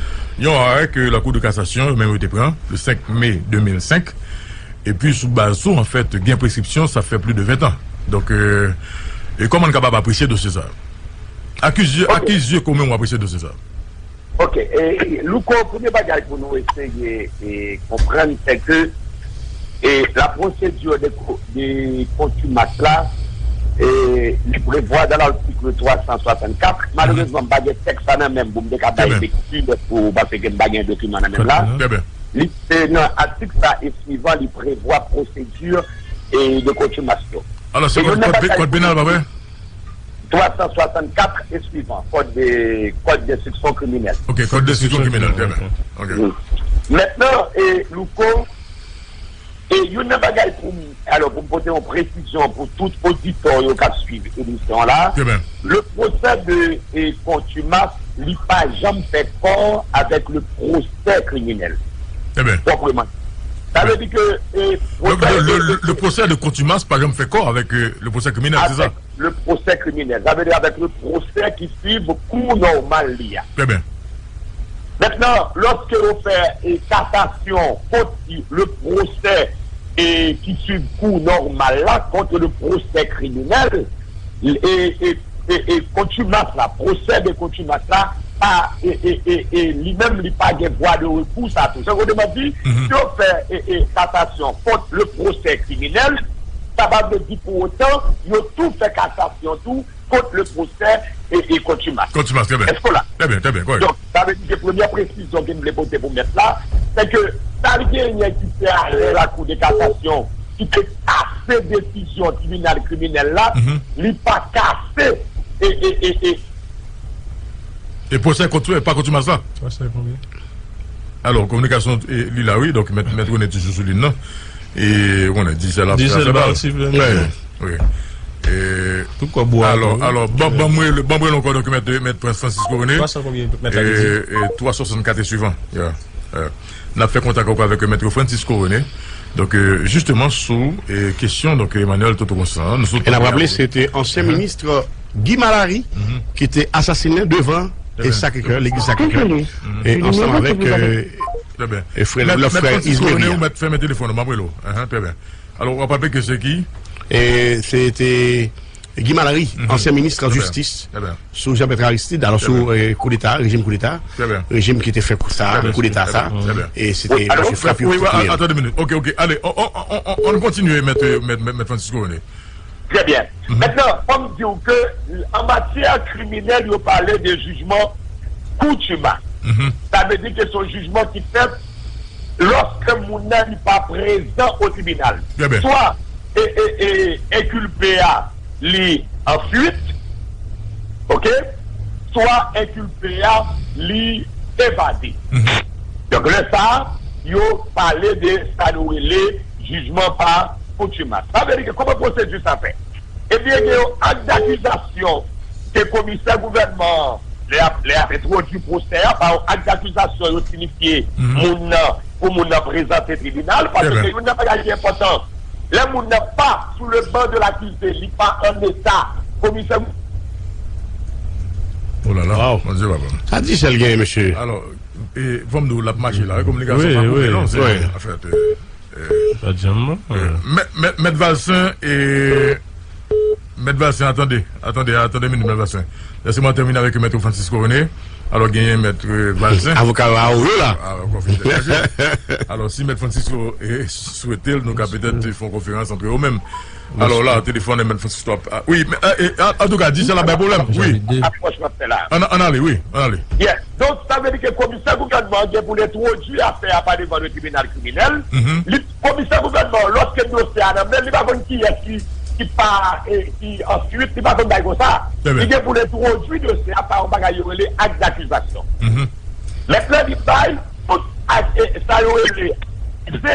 yon arè ke la Cour de cassation, yo menm yo te pran, le senk me de mil senk, epi sou baz tou, anfèt, gen preskripsyon, sa fè plis de ven an. Donk, e, e kòman n kapab apresye dosye sa? Akizye, akizye kòman w apresye dosye sa? Ok, e, Louko, premye bagay pou nou eseye e, konprann, se ke e, la procédure de, co- de contumace la, e, li prevwa dans l'article trois cent soixante-quatre. Malerezman, m pa gen tèks sa nan men m pou m te ka bay lekti, pou, paske m pa gen dokiman nan men m la. Li, e, nan atik sa e swivan, li prevwa procédure e, de contumace yo. Alò, se kòd, kòd, kòd penal, pa vre? Trois cent soixante-quatre et suivant, code de, code d'instruction criminelle. Ok, code d'instruction criminelle, trè byen. Ok. Mentnan, e, Louko, e youn nan bagay pou m, alò, pou m pote yon presizyon pou tout oditè yo k ap swiv emisyon an la, le procès de e, contumace, li pa janm fè kò avèk le procès criminel. Trè byen. Pwòpman. Sa vle di ke e, procès de, de, de, le procès de contumace pa janm fè kò avèk e, le procès criminel, se sa? Avèk le procès criminel. Sa vle di avèk le procès ki swiv kou nòmal li a. Trè byen. Mentnan, lòske yo fè e, kasasyon kont le procès e, ki swiv kou nòmal la, kont le procès criminel, e, e, e, e contumace la, procès de contumace la, pa, e, e, e, e, li menm, li pa gen vwa de rekou sa tou. Sa vle di, si yo fè e, e, kasasyon kont le procès criminel, sa pa vle di pou otan, yo tou fè kasasyon tou kont le procès e, e contumace. Contumace, trè byen. Èske w la? Trè byen, trè byen, kòrèk. Donk, sa vle di ke premyè presizyon ke m vle pote pou mèt la, se ke sa l genyen ki fè arè la Cour de cassation ki te kase desizyon tribinal kriminèl la, li pa kase e, e, e, e, E pwosè kont, pa kontimas la. Pwosè konbyen? Alò, kominikasyon, e, li la, wi. Donk, mèt, mèt René toujou sou liy nan. E, ou konnen, Digicel ap fè afè pa l. Wi, wi. E, alò, alò, ban, ban mwen, ban mwen ankò, donk, mèt, mèt Francisco René. Twa san konbyen, mèt la, e, e, twa swasannkat e swivan. Ya. E, n ap fè kontak ankò avèk mèt Francisco René. Donk, e, jisteman, sou, e, kesyon, donk, Emmanuel Toto Constant, nou sot. E n ap raple, se te ansyen minis Guy Malary ki te asasinen devan e Sacré-Cœur, legliz Sacré-Cœur, e ansanm avèk, e, e frè, lòt frè Ismery a. Ou mèt fèmen telefòn ou, m ap rele w. Ahan, trè byen. Alò, w ap raple ke se ki? E se te Guy Malary, ansyen minis jistis, sou Jean Bertrand Aristide, alò sou, e, koudeta, rejim koudeta, rejim ki te fè koudeta, koudeta sa, e se te mesye Frap yo ki te touye l. Atann yon minit. Ok, ok, ale, on, on, on, on, on kontinye, mèt, mèt, mèt, mèt Francisco René. Trè byen. Mentnan, fò m di w ke, an matyè kriminèl, yo pale de jijman kontimas. Sa vle di ke se yon jijman ki fèt lòske moun nan li pa prezan o tribinal. Swa, e, e, e, enkilpe a, li an fuit, ok? Swa enkilpe a, li evade. Donk, lè sa a, yo pale de sa nou rele jijman pa kontimas. Sa vle di ke kòman pwosedi sa fèt? Ebyen, gen yon ak dakizasyon ke komisè gouvènman an, lè y ap, lè y ap entwodui pwosè a, pa yon ak dakizasyon yo sinifye moun nan, pou moun nan prezante tribinal, paske youn nan bagay ki enpòtan Lè moun nan pa sou le banc de l'accusé, li pa an eta, komisè. Oh là là, Wow. Mon Dieu, papa. Sa di sèl genyen, mesye. Alò, e, fò m di w, l ap mache la, wi, kominikasyon Wi, pa koupe, wi, non, se, wi. An fèt, e, e, Pa djanm, non? e, Mèt, Mèt, Mèt Valcin, e, Mèt Valcin, atande, atande, atande minit, Mèt Valcin. Lèse mwen tèmine avèk Mèt Francisco René. Alò, genyen Mèt, e, Valcin. Avoka yo a Oyo la. A, konfizyon. Alò, si Mèt Francisco, e, swete l, nou ka petèt fè yon konferans antre yo menm. Alò la, telefòn Mèt Francisco ap, a, wi, men, e, e, an, antouka, di sa la bay pwoblèm. Wi. Apwòch m ap fè la. Ann, ann ale, wi, ann ale. Yes. Donk, sa vle di ke komisè gouvènman an gen pou l entwodui afè a pa devan le tribinal kriminèl. Mhm. Li, komisè gouvènman an, lòske dosye a nan men l, li pa konn kiyès ki, ki pa, e, ki an fuit, li pa konn bagay konsa. Trè byen. Li gen pou l entwodui dosye a pa yon bagay yo rele ak dakizasyon. Mhm. Mentnan, li bay tout ak, e, sa yo rele, se,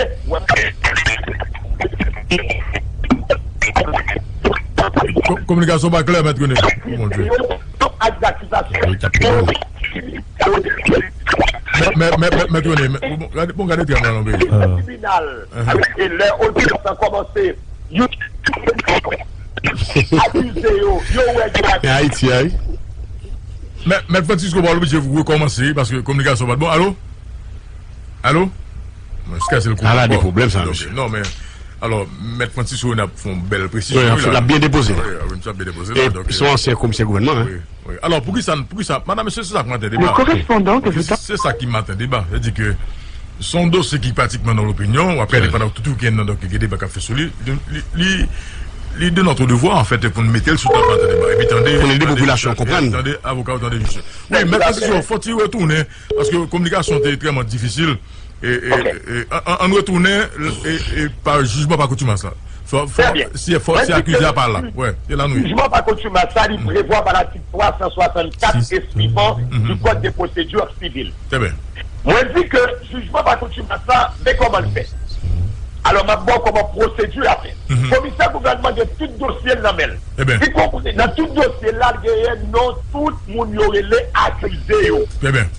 Ko-, kominikasyon pa klè, Mèt René. Oh, mon Dieu. Tout ak dakizasyon. Wi, t ap pran. Mèt, Mèt, Mèt, Mèt, Mèt René, mèt, bon, gade, bon, gade trè nan peyi. Tribinal. Aham. E lè odyans lan kòmanse, yo akize yo, yo wè yo akize. E Ayiti, ay. Mèt, Mèt Francisco pa oblije rekòmanse, paske kominikasyon pa t bon. Alo? Alo? Mwen, jiskaske l koupe. Ala de pwoblèm sa, mesye. Non, men, alò, Mèt Francisco René ap fè yon bèl presizyon, wi, la. L ap byen depoze, la. Wi, wi, misye ap byen depoze, la, donk, se yon ansyen komisè gouvènman, hein. Wi, wi. Alò, poukisa, poukisa, madanm, mesye, se sa k maten deba. Le correspondant que vous Poukisa, se sa ki maten deba. Sa vle di ke se yon dosye ki pratikman nan lopinyon, w ap gade pandan tout wikenn nan, donk, gen deba k ap fèt sou li. Li, li, li, li de notre devoir, en fait, pou n mete l sou tab maten deba. Epi tande, pou n ede popilasyon an konprann. Tande avoka yo, tande misye. Wi, Mèt Francisco, fò ti retounen, paske kominikasyon te ekstrèmman difisil. E, e, e, an, an, ann retounen, e, e, pa jijman pa kontimas la. Fò, fò, Trè byen. Si, fò, Mwen si di ke akize a pa la. Wè, se la nou ye. Jijman pa kontimas la, li prevwa pa latik twa san swasannkat e swivan du Code de procédure civile. Trè byen. Mwen di ke jijman pa kontimas la, men kòman l fèt. Alò, m ap ba w kòman pwosedi a fèt. Komisè gouvènman gen tout dosye l nan men l. Trè byen. Li konprann nan tout dosye l la, l genyen non tout moun yo rele akize yo. Trè byen.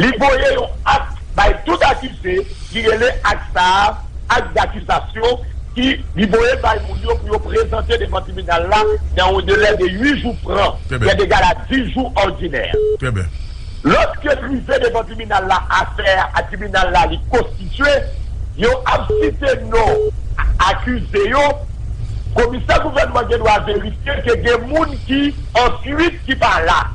Li voye yon ak bay tout akize, li rele ak sa a, ak dakizasyon, ki li voye bay moun yo pou yo prezante devan tribinal la nan yon delè de uit jou fran, Trè byen. Ki est égal à dix jours ordinaires. Trè byen. Lòske l rive devan tribinal la, afè a, tribinal la, li konstitye, yo ap site non akize yo, komisè gouvènman gen dwa verifye ke gen moun ki an fuit ki pa la.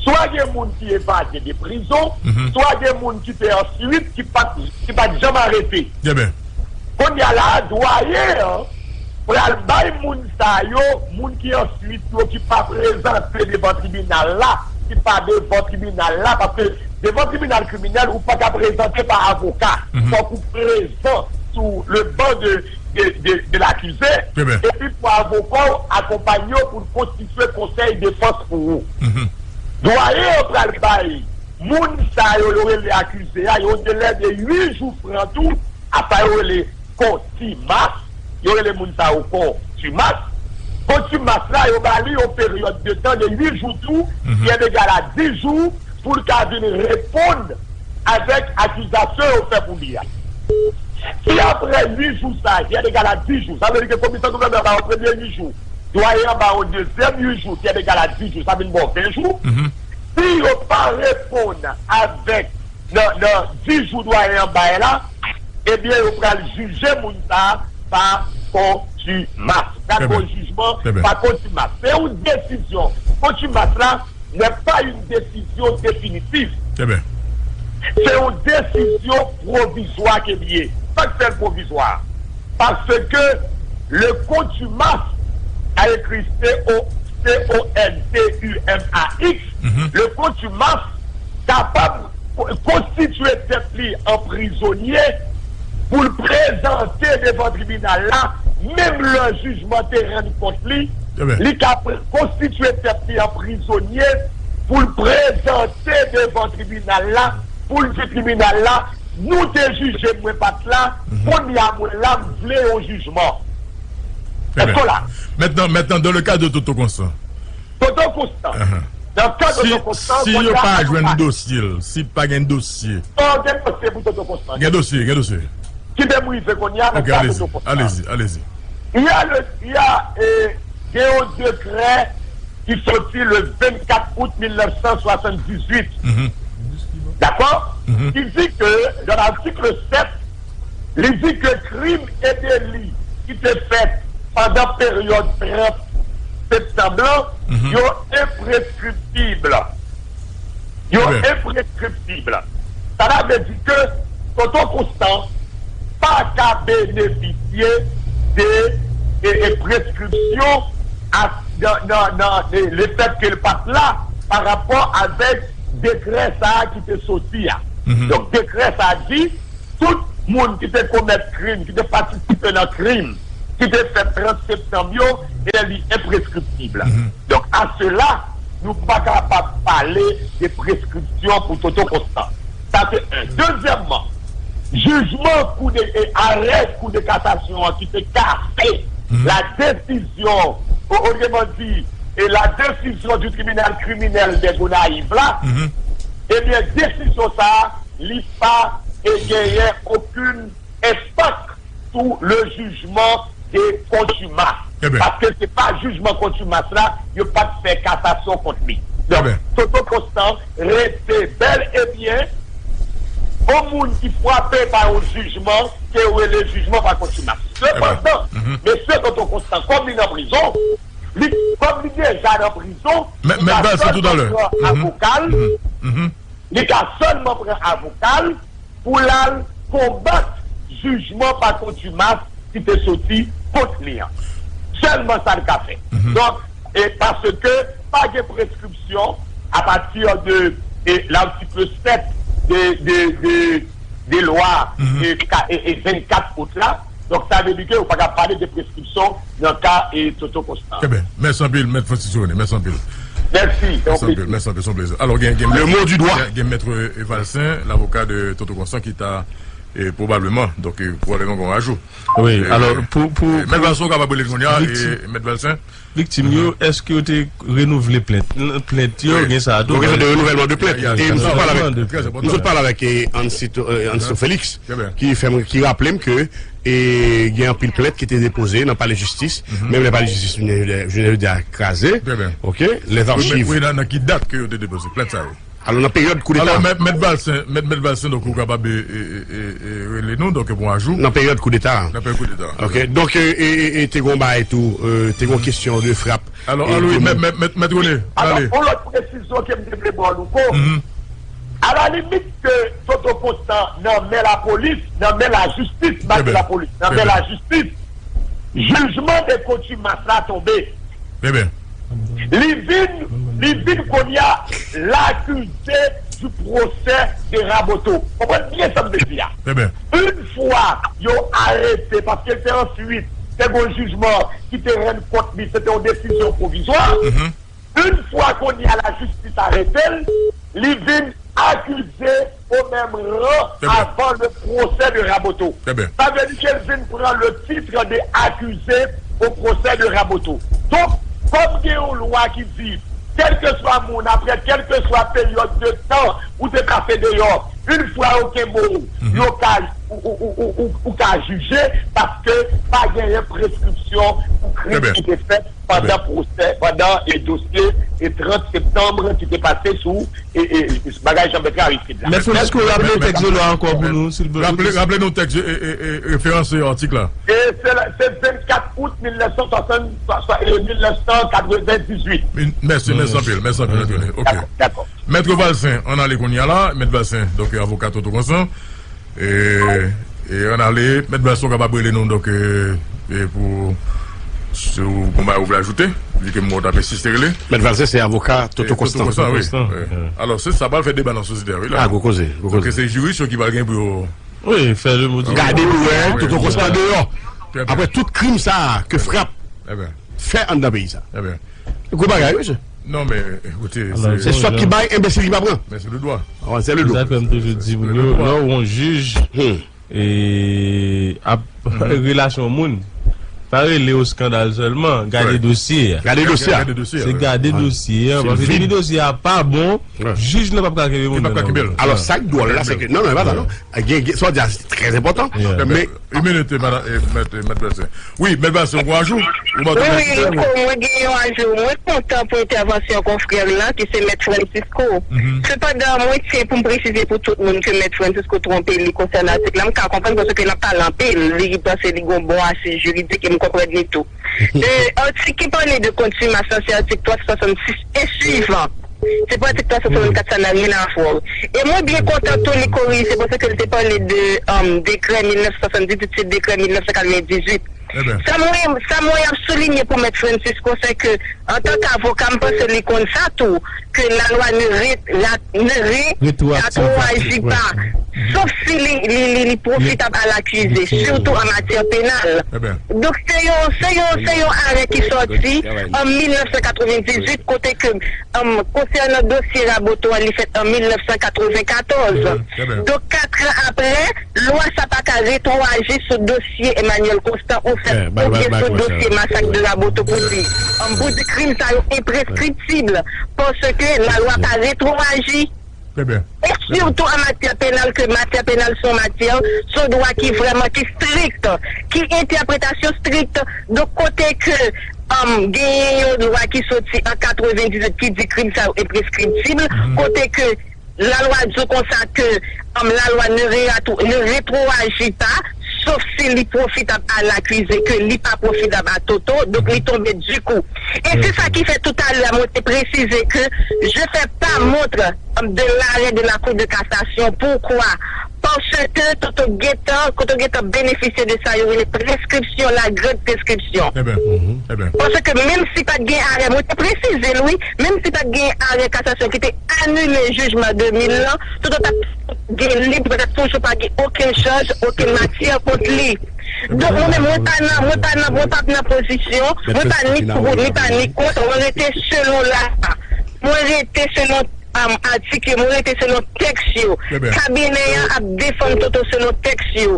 Swa gen moun ki evade de prizon, swa gen moun ki te an fuit ki pa t, ki pa t janm arete. Trè byen. Kounye a la, dwayen an pral bay moun sa yo, moun ki an fuit yo, ki pa prezante devan tribinal la, ki pa devan tribinal la, paske devan tribinal kriminèl, ou pa ka prezante pa avoka. Fòk ou prezan sou le banc de, de, de, de l'accusé, Trè byen. Epi pou avoka w akonpaye w pou l konstitye konsèy defans pou ou. Dwayen an pral bay moun sa yo, yo rele akize a, yon delè de uit jou fran tou, a sa yo rele kontimas, yo rele moun sa yo kontimas. Kontimas la, yo ba li yon peryòd de tan de uit jou tou, ki est égal à dix jours, pou l ka vin reponn avèk akizasyon yo fè pou li a. Si apre uit jou sa, ki est égal à dix jours, sa vle di ke komisè gouvènman ba yon premye uit jou, dwayen an ba yon dezyèm uit jou, ki est égal à dix jours, sa vin ba w ven jou. Si yo pa reponn avèk nan, nan dis jou dwayen an bay la, ebyen, yo pral jije moun sa a pa kontimas. Pral gen yon jijman pa kontimas. Se yon desizyon. Kontimas la n'est pas une décision définitive. Se yon desizyon pwovizwa ke l ye. Sa k fè l pwovizwa? Paske le contumace, a ekri C O, C O N T U M A X, le contumace kapab konstitye tèt li an prizonye pou l prezante devan tribinal la, menm lè jijman te rann kont li, li ka pre-, konstitye tèt li an prizonye pou l prezante devan tribinal la, pou l di tribinal la, nou te jije m, mwen pa t la, kounye a mwen la, m vle yon jijman. Èske w la? Maintenant, maintenant, dans le cas de Toto Constant, Toto Constant. Nan ka Toto Constant, si yo pa jwenn dosye l, si pa gen dosye. Oh, gen dosye pou Toto Constant. Gen dosye, gen dosye. Kite m rive kounye a nan ka Toto Constant. Allez-y, allez-y. Il y a le, il y a, euh, gen yon dekrè ki soti le vennkat out mil nèf san swasanndizwit. Dakò? Ki di ke, dans l'article sept, li di ke krim e deli ki te fèt pandan peryòd trant septanm lan, yo enpreskriptib. Yo enpreskriptib. Sa ta vle di ke Tonton Konstan pa ka benefisye de e, e preskripsyon a, nan, nan, nan e, lefètke l pa t la pa rapò avèk dekrè sa a ki te soti a. Donk, dekrè sa a di, tout moun ki te komèt krim, ki te patisipe nan krim, ki te fèt trant septanm yo, e li enpreskriptib. Donk, a sela, nou pa kapab pale de preskripsyon pou Toto Constant. Sa se en. Dezyèmman, jijman kou de, e arè kou de kasasyon an ki te kase la desizyon, o- otreman di, e la desizyon di tribinal kriminèl de Gonayiv la, ebyen, desizyon sa a, li pa e genyen okenn enpak sou le jijman de kontimas. Paske se pa jijman kontimas la, yo pa t fè kasasyon kont li. Donk, Toto Constant rete bèl e byen yon moun ki frape pa yon jijman ke yo rele jijman pa kontimas. Sepandan, mesye Toto Constant, kòm li nan prizon, li, kòm li deja nan prizon, li ka sèlman pran avoka l, li ka sèlman pran avoka l pou l al konbat jijman pa kontimas ki te soti kont li an. Sèlman sa l ka fè. Donk, e paske pa gen preskripsyon apati de e, l'article sept de, de, de, de lwa e, ka- e, e vennkat out la, donk sa vle di ke ou pa ka pale de preskripsyon nan ka e Toto Constant. Trè byen. Mèsi anpil, Mèt Francis René. Mèsi anpil. Mèsi. Mèsi anpil, mèsi anpil, se yon plezi. Alò, gen, gen, Le mot du doigt. Gen, gen Mèt e, Valcin, lavoka de Toto Constant, ki ta e, pwobableman, donk, e, pwobableman gen yon ajou. Wi, e, alò, pou, pou, e, Mèt Valcin, ou kapab rele kounye a, e, Mèt Valcin. Viktim yo, èske yo te renouvle plent? N- Plent yo, gen sa tou. Yon kesyon de renouvèlman de plent. E m sot pale avèk, m sot pale avèk, e, Ansito, e, Ansito Félix, ki fè m, ki raple m ke, e, gen anpil plent ki te depoze nan palè jistis, menm lè palè jistis jounen jodi a kraze. Oke, lèzachiv. Wi, nan, nan ki dat ke yo te depoze plent sa yo? Alò, nan peryòd koudeta. Alò, Mèt, Mèt Valcin, Mèt, Mèt Valcin, donk, ou kapab, e, e, e, e, rele nou, donk, pou ajou. Nan peryòd koudeta. Nan peryòd koudeta. Ok, donk, e, e, e, e, te gon bagay tou, e, te gon kesyon de frap. Alò, e, alò, wi, Mèt, Mèt, Mèt, Mèt René, alò, yon lòt presizyon ke m te vle ba w, Louko. A la limit ke Toto Constant nan men lapolis, nan men lajistis, pa ke lapolis, nan men lajistis, jijman de kontimas la tonbe. Li vin, li vin kounye a l'accusé du procès de Raboteau. Konprann byen sa m vle di a. Yon fwa yo arete, paske l te an fuit, te gen yon jijman ki te rann kont li, se te yon desizyon pwovizwa. Yon fwa kounye a lajistis arete l, li vin akize au même rang avant le procès de Raboteau. Sa vle di ke l vin pran le titre de accusé au procès de Raboteau. Donk, kòm gen yon lwa ki di, kèlkeswa moun, apre kèlkeswa peryòd de tan ou te pase deyò, yon fwa yo kenbe w, yo ka, ou, ou, ou, ou, ou, ou ka jije, paske pa genyen preskripsyon pou krim ki te fèt pandan pwosè, pandan e dosye e trant septanm ki te pase sou e, e, bagay Jean Bertrand Aristide la. Mèt Francisco, raple tèks de lwa ankò pou nou, silvouplè. Raple, raple nou tèks, e, e, e, referans, e, atik la. E se la, se vennkat out mil nèf san swasant, swa, swa, e, mil nèf san katrevendizuit. Mèsi, mèsi anpil, mèsi anpil, Mèt René. Ok. Dakò, dakò. Mèt Valcin, ann ale kounye a la. Mèt Valcin, donk, avoka Toto Constant. E, e ann ale, Mèt Valcin, ou kapab rele nou, donk, e, e pou, si w gon bagay ou vle ajoute, vi ke m wè w t ap ensiste rele. Mèt Valcin se avoka Toto Constant. Toto Constant, wi. Alò, se sa pral fè deba nan sosyete a, wi, la. A, gwo koze, gwo koze. Donk, se jiris yo ki pral gen pou yo, wi, fè le mot. Gade pou wè Toto Constant deyò. Apre tout krim sa a ke frap fè anndan peyi sa. Gwo bagay, wi, se. Non, men, ekoute, se sòt ki bay, enbesil ki pa pran. Men se le dwa. Se le dwa. Se sa ke m toujou di moun yo, lè w yon jij, e, ap, relasyon moun, Pa rele yo eskandal sèlman, gade dosye a. Gade dosye a. Se gade dosye a, paske depi dosye a pa bon, jij lan p ap ka kenbe moun nan. Alò, sa k dwòl la, se ke, non, non, e pa sa, non. Gen, gen, sa w di a, se trè enpòtan. Men, yon minit, madan, eh, mèt, mèt Bèlsen. Wi, mèt Bèlsen, ou gon ajou? Ou mande wi, wi, Louko, mwen gen yon ajou. Mwen kontan pou entèvansyon konfrè lan, ki se mèt Francisco. Sepandan, mwen tyen pou m presize pou tout moun ke mèt Francisco twonpe li konsènan atik la. M ka konprann paske l ap pale anpil. Li panse li gon bon asiz jiridik e m konprann li tou. E, atik ki pale de kontimas lan, se atik twa san swasannsis e swivan. Se pa atik twa san swasannkat, sa n'a rien à voir. E mwen byen kontan tou li korije paske l te pale de, um, dekrè mil nèf san swasanndizuit, se dekrè mil nèf san katrevendizuit. Sa mwen, sa mwen ap soulinye pou mèt Francisco, se ke, antan k avoka, m panse li konn sa tou, ke lalwa ne ré-, la, ne ré-, rétroaji pa, sof si li, li, li, li pwofitab a lakize, sitou an matyè penal. Donk, se yon, se yon, se yon arè ki sòti an mil nèf san katrevendizuit, kote ke, um, konsènan dosye Raboto a, li fèt an mil nèf san katrevenkatòz. Donk, kat an apre, lwa sa pa ka retwoaji sou dosye Emmanuel Constant ou fè, oubyen sou dosye masak de Raboto pou di, um, pou di krim sa yo enpreskriptib, paske lalwa pa retwoaji. E sitou an matyè penal, ke matyè penal se yon matyè, se yon dwa ki vrèman, ki strik, ki entèpretasyon strik. Donk, kote ke, um, genyen yon lwa ki soti an katrevendizuit ki di krim sa yo enpreskriptib, kote ke lalwa di w konsa ke, um, lalwa ne, ne retwoaji pa, sof si li pwofitab a lakize, ke li pa pwofitab a Toto, donk li tonbe dikou. E se sa ki fè toutalè mwen te presize ke je fais pas montre, um, de l'arrêt de la Cour de cassation. Poukwa? Paske Toto gentan, Toto gentan benefisye de sa yo rele preskripsyon, la grande prescription. Paske menm si pa t gen arè, mwen te presize l, wi, menm si pa t gen arè kasasyon ki te anile jijman de mil lan, Toto t ap gen lib, petèt toujou pa gen okenn chaj, okenn matyè kont li. Donk, mwen menm, mwen pa nan, mwen pa nan, mwen p ap nan pozisyon, mwen pa ni pou, ni pa ni kont, mwen rete selon la. Mwen rete selon, um, atik yo, mwen rete selon tèks yo. Kabinè an ap defann Toto selon tèks yo.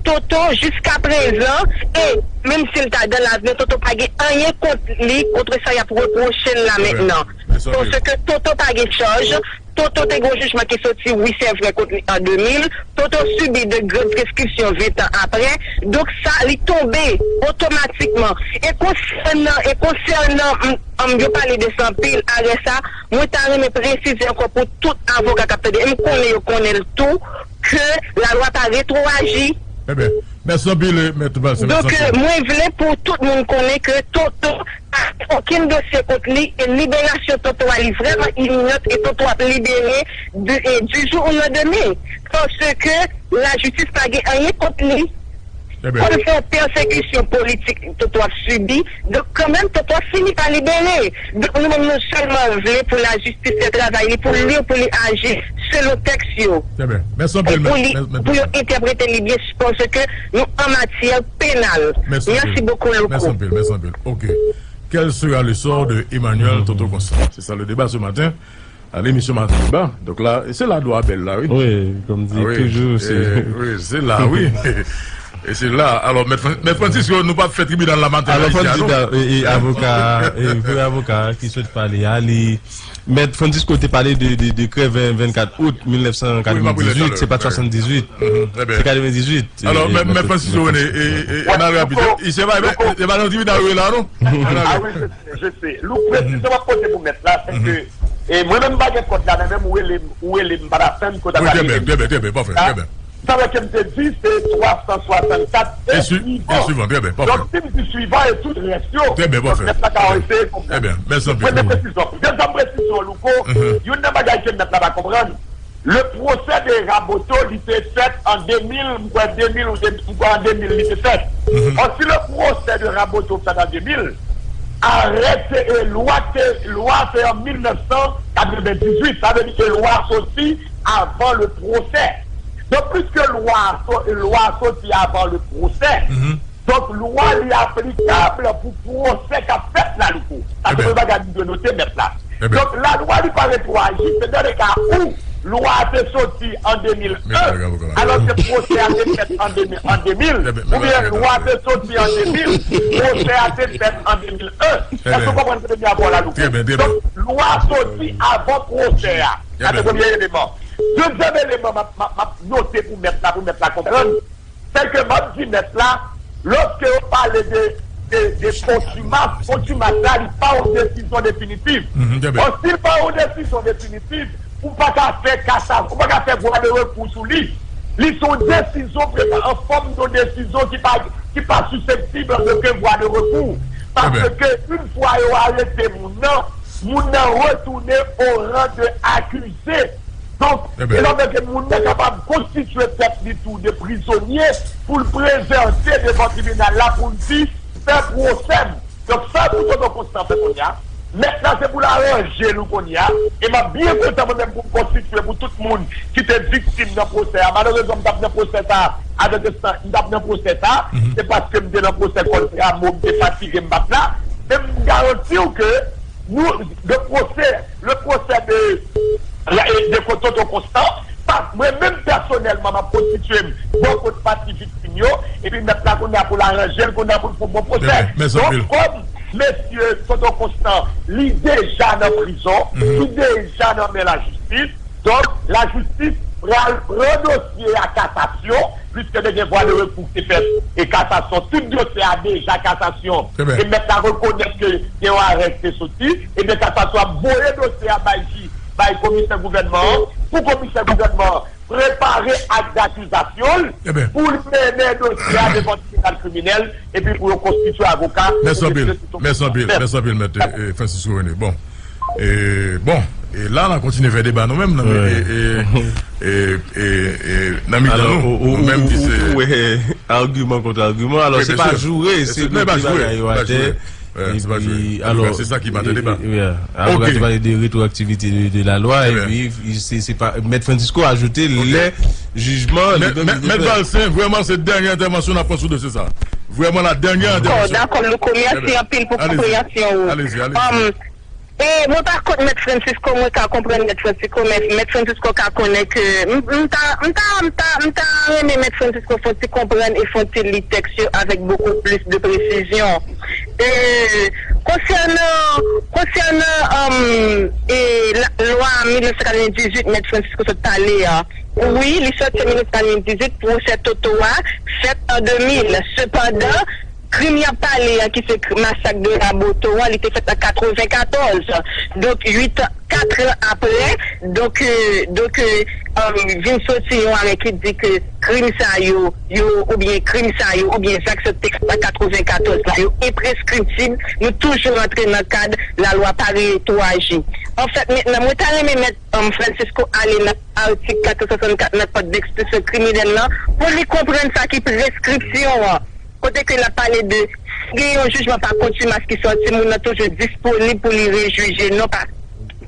Toto, jiskaprezan, e menm si l ta dan lavni, Toto pa gen anyen kont li, kont sa y ap repwoche l la mentnan. Paske Toto pa gen chaj, Toto te gen yon jijman ki soti, wi, se vre, kont li an de mil. Toto sibi de grande prescription ven tan apre. Donk, sa, li tonbe otomatikman. E konsènan, e konsènan, m, m, yo pale de sa anpil, arè sa, mwen ta renmen presize ankò pou tout avoka k ap tande. E m konnen yo konnen l tou, ke lalwa pa retwoaji. Ebyen, mèsi anpil, mèt Bèlsen. Donk, mwen vle pou tout moun konnen ke Toto pa gen okenn dosye kont li, e liberasyon Toto a, li vrèman iminant, e Toto ap libere di, e di jou ou lendeme. Paske lajistis pa gen anyen kont li. Kòm se yon pèsekisyon politik Toto ap sibi, donk, kanmenm, Toto ap fini pa libere. Donk, nou menm, nou sèlman vle pou lajistis fè travay li, pou li, pou li aji selon tèks yo. E pou li, pou yo entèprete li byen, paske nou an matyè penal. Mèsi bokou, Louko. Mèsi anpil, mèsi anpil. Ok. Quel sera le sort de Emmanuel Toto Constant? C'est ça le débat ce matin. A, lemisyon Maten Deba. Donk la, se la dwa bèl la, wi. Wi, kòm di toujou, se. Wi, se la, wi. E se la. Alò, mèt Fran-, mèt Francisco, nou p ap fè tribinal la maten an isi a, non? Alò, fò n di, e, e, avoka, e, premye avoka ki sot pale a, li, mèt Francisco te pale de, de, de dekrè ven, vennkat out mil nèf san katrevendizuit, se pa t swasanndizuit, se katrevendizuit. Alò, mèt Francisco, e, e, e, e, n al rapid. Se pa, se pa nan tribinal ou ye la, non? Je sais. Louko, kesyon m ap poze pou mèt la, se ke, e, mwen menm m pa gen kòd la nan men m, ou rele m, ou rele m, m pa t ap tann ke w t ap pale de li. Trè byen, trè byen, pafè, trè byen. Sa vle ke m te di, se twa san swasannkat e swivan. Donk, si m di swivan e tout rès yo, donk, mèt la ka eseye konprann. Premye presizyon. Dezyèm presizyon, Louko, youn nan bagay ke mèt la pa konprann, le procès de Raboto, li te fèt an de mil, m kwè de mil ou de, m kwè an de mil li te fèt. Or, si le procès de Raboto fèt an de mil, arete, e, lwa te, lwa se an mil nèf san katrevendizuit, sa vle di ke lwa soti avan le procès. Donk, piske lwa so-, lwa soti avan le procès, donk, lwa li aplikab pou pwosè k ap fèt la, Louko. Sa se premye bagay nou dwe note nèt la. Donk, lalwa li pa retwoaji, se dan le ka ou lwa a te soti an de mil en, alòske pwosè a te fèt an de mil, an de mil, oubyen lwa a te soti an de mil, pwosè a te fèt an de mil en. Èske w konprann kote m ye avè w la, Louko? Donk, lwa a soti avan pwosè a. Sa se premye eleman. Dezyèm eleman, m ap, m ap, m ap note pou mèt la, pou mèt la konprann. Se ke m ap di mèt la, lòske yo pale de, de, de kontimas, kontimas la, li pa yon desizyon definitif. Bon, si l pa yon desizyon definitif, ou pa ka fè kasa, ou pa ka fè vwa de rekou sou li. Li se yon desizyon, an fòm de desizyon ki pa, ki pa siseptib an okenn vwa de rekou. Paske, yon fwa yo arete moun nan, moun nan retounen o ran de akize. Donk, e lòt ke moun nan kapab konstitye tèt li tou de prizonye pou l prezante devan tribinal la pou l di, fè pwosè m. Donk, sa pou Tonton Konstan fè kounye a, mèt la se pou l aranje l kounye a, e m ap byen kontan mwen menm pou m konstitye pou tout moun ki te viktim nan pwosè a. Malerezman, m t ap nan pwosè sa a, avèk estan, m t ap nan pwosè sa a, se paske m te nan pwosè kòd Frè Rameau, m te fatige, m pa t la, men m garanti w ke Nou, le procès, le procès de, de Tonton Konstan, pa, mwen menm pèsonèlman, m ap konstitye m bò kot pati viktim yo, epi mèt la kounye a pou l aranje l, kounye a pou l fè yon bon pwosè. Donk, kòm mesye Tonton Konstan, li deja nan prizon, li deja nan men lajistis, donk, lajistis pral pran dosye a kasasyon, piske te gen vwa de rekou ki te fèt, e kasasyon, tout dosye a deja kasasyon. E mèt la rekonèt ke gen yon arè ki te soti, ebyen kasasyon ap voye dosye a bay jij, bay komisè gouvènman an, pou komisè gouvènman an prepare ak zakizasyon l, pou l mennen dosye a devan tribinal kriminèl, epi pou yo konstitye avoka. Mèsi anpil, mèsi anpil, mèsi anpil, mèt, eh, Francisco René. Bon, e, bon, e la, n a kontinye fè deba nou menm, nan, e, e, e, e, e, nan mitan nou, nou menm ki se. Ou wè, agiman kont agiman. Alò, se pa joure, se mete bagay yo atè. Epi, alò, se sa ki mete deba. Avoka te pale de retwoaktivite de, de la lwa, epi, se, se pa, Mèt Francisco ajoute, lè jijman, Mèt Valcin, vrèman, se dènye entèvansyon n ap pran sou dosye sa. Vrèman, la dènyè entèvansyon. Dakò, Louko, mèsi anpil pou konpreyansyon ou. Alezi, alezi. E, mwen pa kont Mèt Francisco, mwen ka konprann Mèt Francisco, men Mèt Francisco ka konnen ke m, m ta, m ta, m ta, m ta renmen Mèt Francisco fè yon ti konprann e fè yon ti li tèks yo avèk bokou plis de presizyon. E, konsènan, konsènan, um, e, la, lwa mil nèf san katrevendizuit, Mèt Francisco sot pale a, wi, li soti an mil nèf san katrevendizuit, pwosè Toto a fèt an de mil. Sepandan, krim y ap pale a, ki se kri-, masak de Raboto a, li te fèt an katrevenkatòz. Donk, uit an, kat an apre, donk, euh, donk, euh, euh, vin soti yon arè ki di ke krim sa yo, yo, oubyen krim sa yo, oubyen zak sa yo te fèt an katrevenkatòz la, yo enpreskriptib, nou toujou rantre nan kad lalwa pa retwoaji. Anfèt, mentnan, mwen ta renmen mèt, euh, Francisco ale nan atik kat san swasannkat nan Kòd d'Enstriksyon Kriminèl lan, pou li konprann sa ki preskripsyon an. Kote ke l ap pale de, si gen yon jijman pa kontimas ki sòti, moun nan toujou disponib pou li rejije. Non, pa,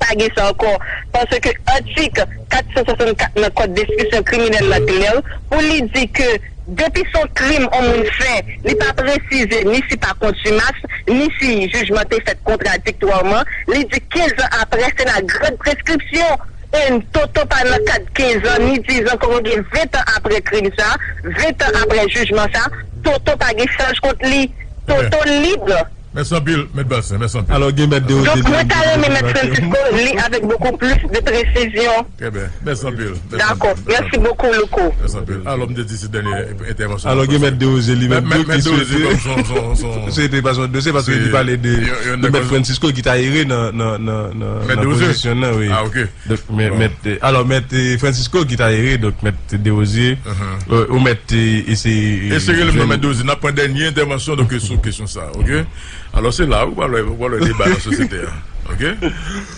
pa gen sa ankò. Paske atik kat san swasannkat nan Kòd d'Enstriksyon Kriminèl la klè pou li di ke depi se yon krim yon moun fè, li pa presize ni si pa kontimas, ni si jijman te fèt kontradiktwèman, li di kenz an apre, se la grande prescription. E Toto pa nan kad kenz an, ni diz an, kòm gen ven tan apre krim sa, ven tan apre jijman sa, Toto pa gen chaj kont li. Toto lib. Mèsi anpil, Mèt Valcin, mèsi anpil. Alò, gen Mèt Dewoze. Donk, mwen ta renmen Mèt Francisco li avèk bokou plis de presizyon. Trè byen, mèsi anpil. Dakò, mèsi bokou, Louko. Mèsi anpil. Alò, m te di se dènyè entèvansyon. Alò, gen Mèt Dewoze li menm tou ki swete, swete pa son dosye, paske li pale de, de Mèt Francisco ki ta ere nan, nan, nan, nan, nan pozisyon nan, wi. Ah, ok. Donk, mèt, mèt, alò, mèt, eh, Francisco ki ta ere, donk, mèt Dewoze, euh, ou mèt, eh, e se, e se rele m nan mèt Dewoze. N ap pran dènye entèvansyon, donk, sou kesyon sa, ok? Alò, se la, ou pral wè, ou pral wè deba nan sosyete a, ok?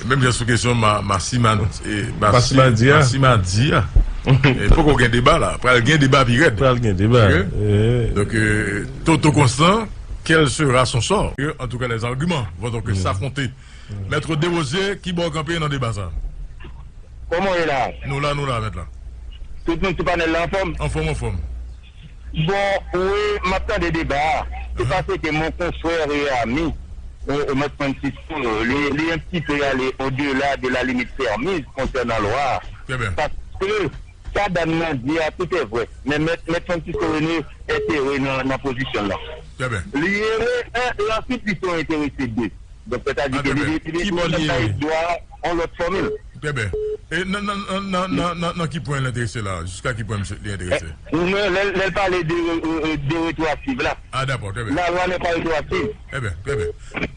Menm jan sou kesyon ma, Massima, eh, Massima di a. Massima di a. Eh, poko gen deba la. Pral gen deba pi rèd. Pral gen deba. Ok? Eh. Donk, eh, Toto Constant, quel sera son sort? Antouka, les arguments vont donc s'affronter. Mèt Dewoze, ki bò w kanpe nan deba sa? Kòman w ye la? Nou la, nou la, mèt la. Tout moun sou panèl la anfòm? Anfòm, anfòm. Bon, wi, m ap tande deba a. Se paske mon confrère et ami, euh, Mèt Francisco, li, li un petit peu allé au-delà de la limite permise concernant lwa a. Paske sa dam nan di a, tout è vrè. Men mèt, mèt Francisco René entere nan, nan pozisyon l lan. Li ere, en, e ansuit li se yon enterese de. Donk, sètadi ke li, li, li, li bay dwa a yon lòt fòmil. Trè byen. E nan, nan, nan, nan, nan, nan, nan ki pwen l enterese la? Jiska ki pwen misye li enterese? Non, lè, lè l pale de, e, e, de retwoaktif la. Ah, dakò, trè byen. Lalwa nèpa retwoaktif. Trè byen, trè byen.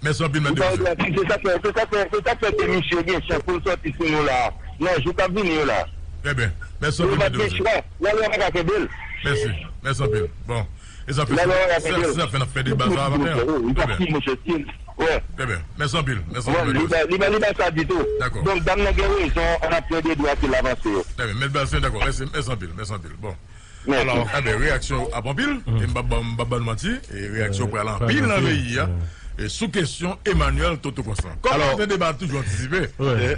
Mèsi anpil, mèt Dewoze. Se sa k fè, se sa k fè, se sa k fè ke misye gen chans pou l sòti sou nou la. Nan jou k ap vini yo la. Trè byen. Mèsi anpil, mèt Dewoze. Lalwa pa ka kenbe l. Mèsi. Mèsi anpil. Bon. E sa fè, se sa fè n ap fè deba sa a maten an. Trè byen. Trè byen. Mèsi anpil. Mèsi anpil, mèt Dewoze. Li pa, li pa sa ditou. Dakò. Donk, dam nan gen rezon, ann ap plede dwa ke l avanse yo. Trè byen. Mèt Bastien, dakò. Mèsi, mèsi anpil. Mèsi anpil. Bon. Alò, enben, reyaksyon ap anpil, e m p ap ban, m p ap ban nou manti, e reyaksyon pral anpil nan peyi a, e sou kesyon Emmanuel Toto Constant. Kòm nou fè deba toujou antisipe,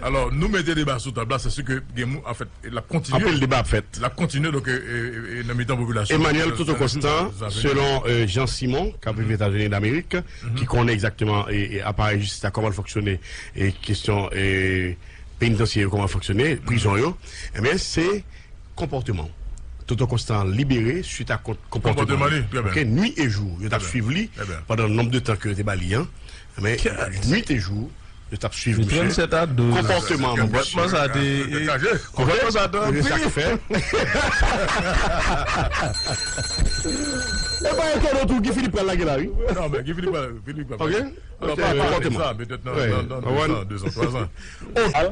alò, nou mete deba sou tab la, se si ke gen moun, anfèt, l ap kontinye. Anpil deba ap fèt. L ap kontinye, donk, e, e, e, nan mitan popilasyon. Emmanuel Toto Constant, selon, e, Jean Simon, k ap viv Etazini Damerik, ki konnen egzakteman, e, e, aparèy jistis la, kòman l fonksyone, e kesyon, e, penitansye yo, kòman l fonksyone, prizon yo, ebyen, se konpòteman w. Toto Constant libere suit a konpòteman li. Ok, nwi e jou, yo t ap swiv li pandan nonb de tan ke yo te ba li an. Men, nwi e jou, yo t ap swiv misye. Konpòteman an, konpòteman sa te, konpòteman sa te anpil. E pa etone tou, Guy Philippe pral lage la, wi. Non, men Guy Philippe pral, Philippe pral. Ok. Alò, pa rapò avèk sa, petèt nan, nan, nan de zan, de zan, twa zan.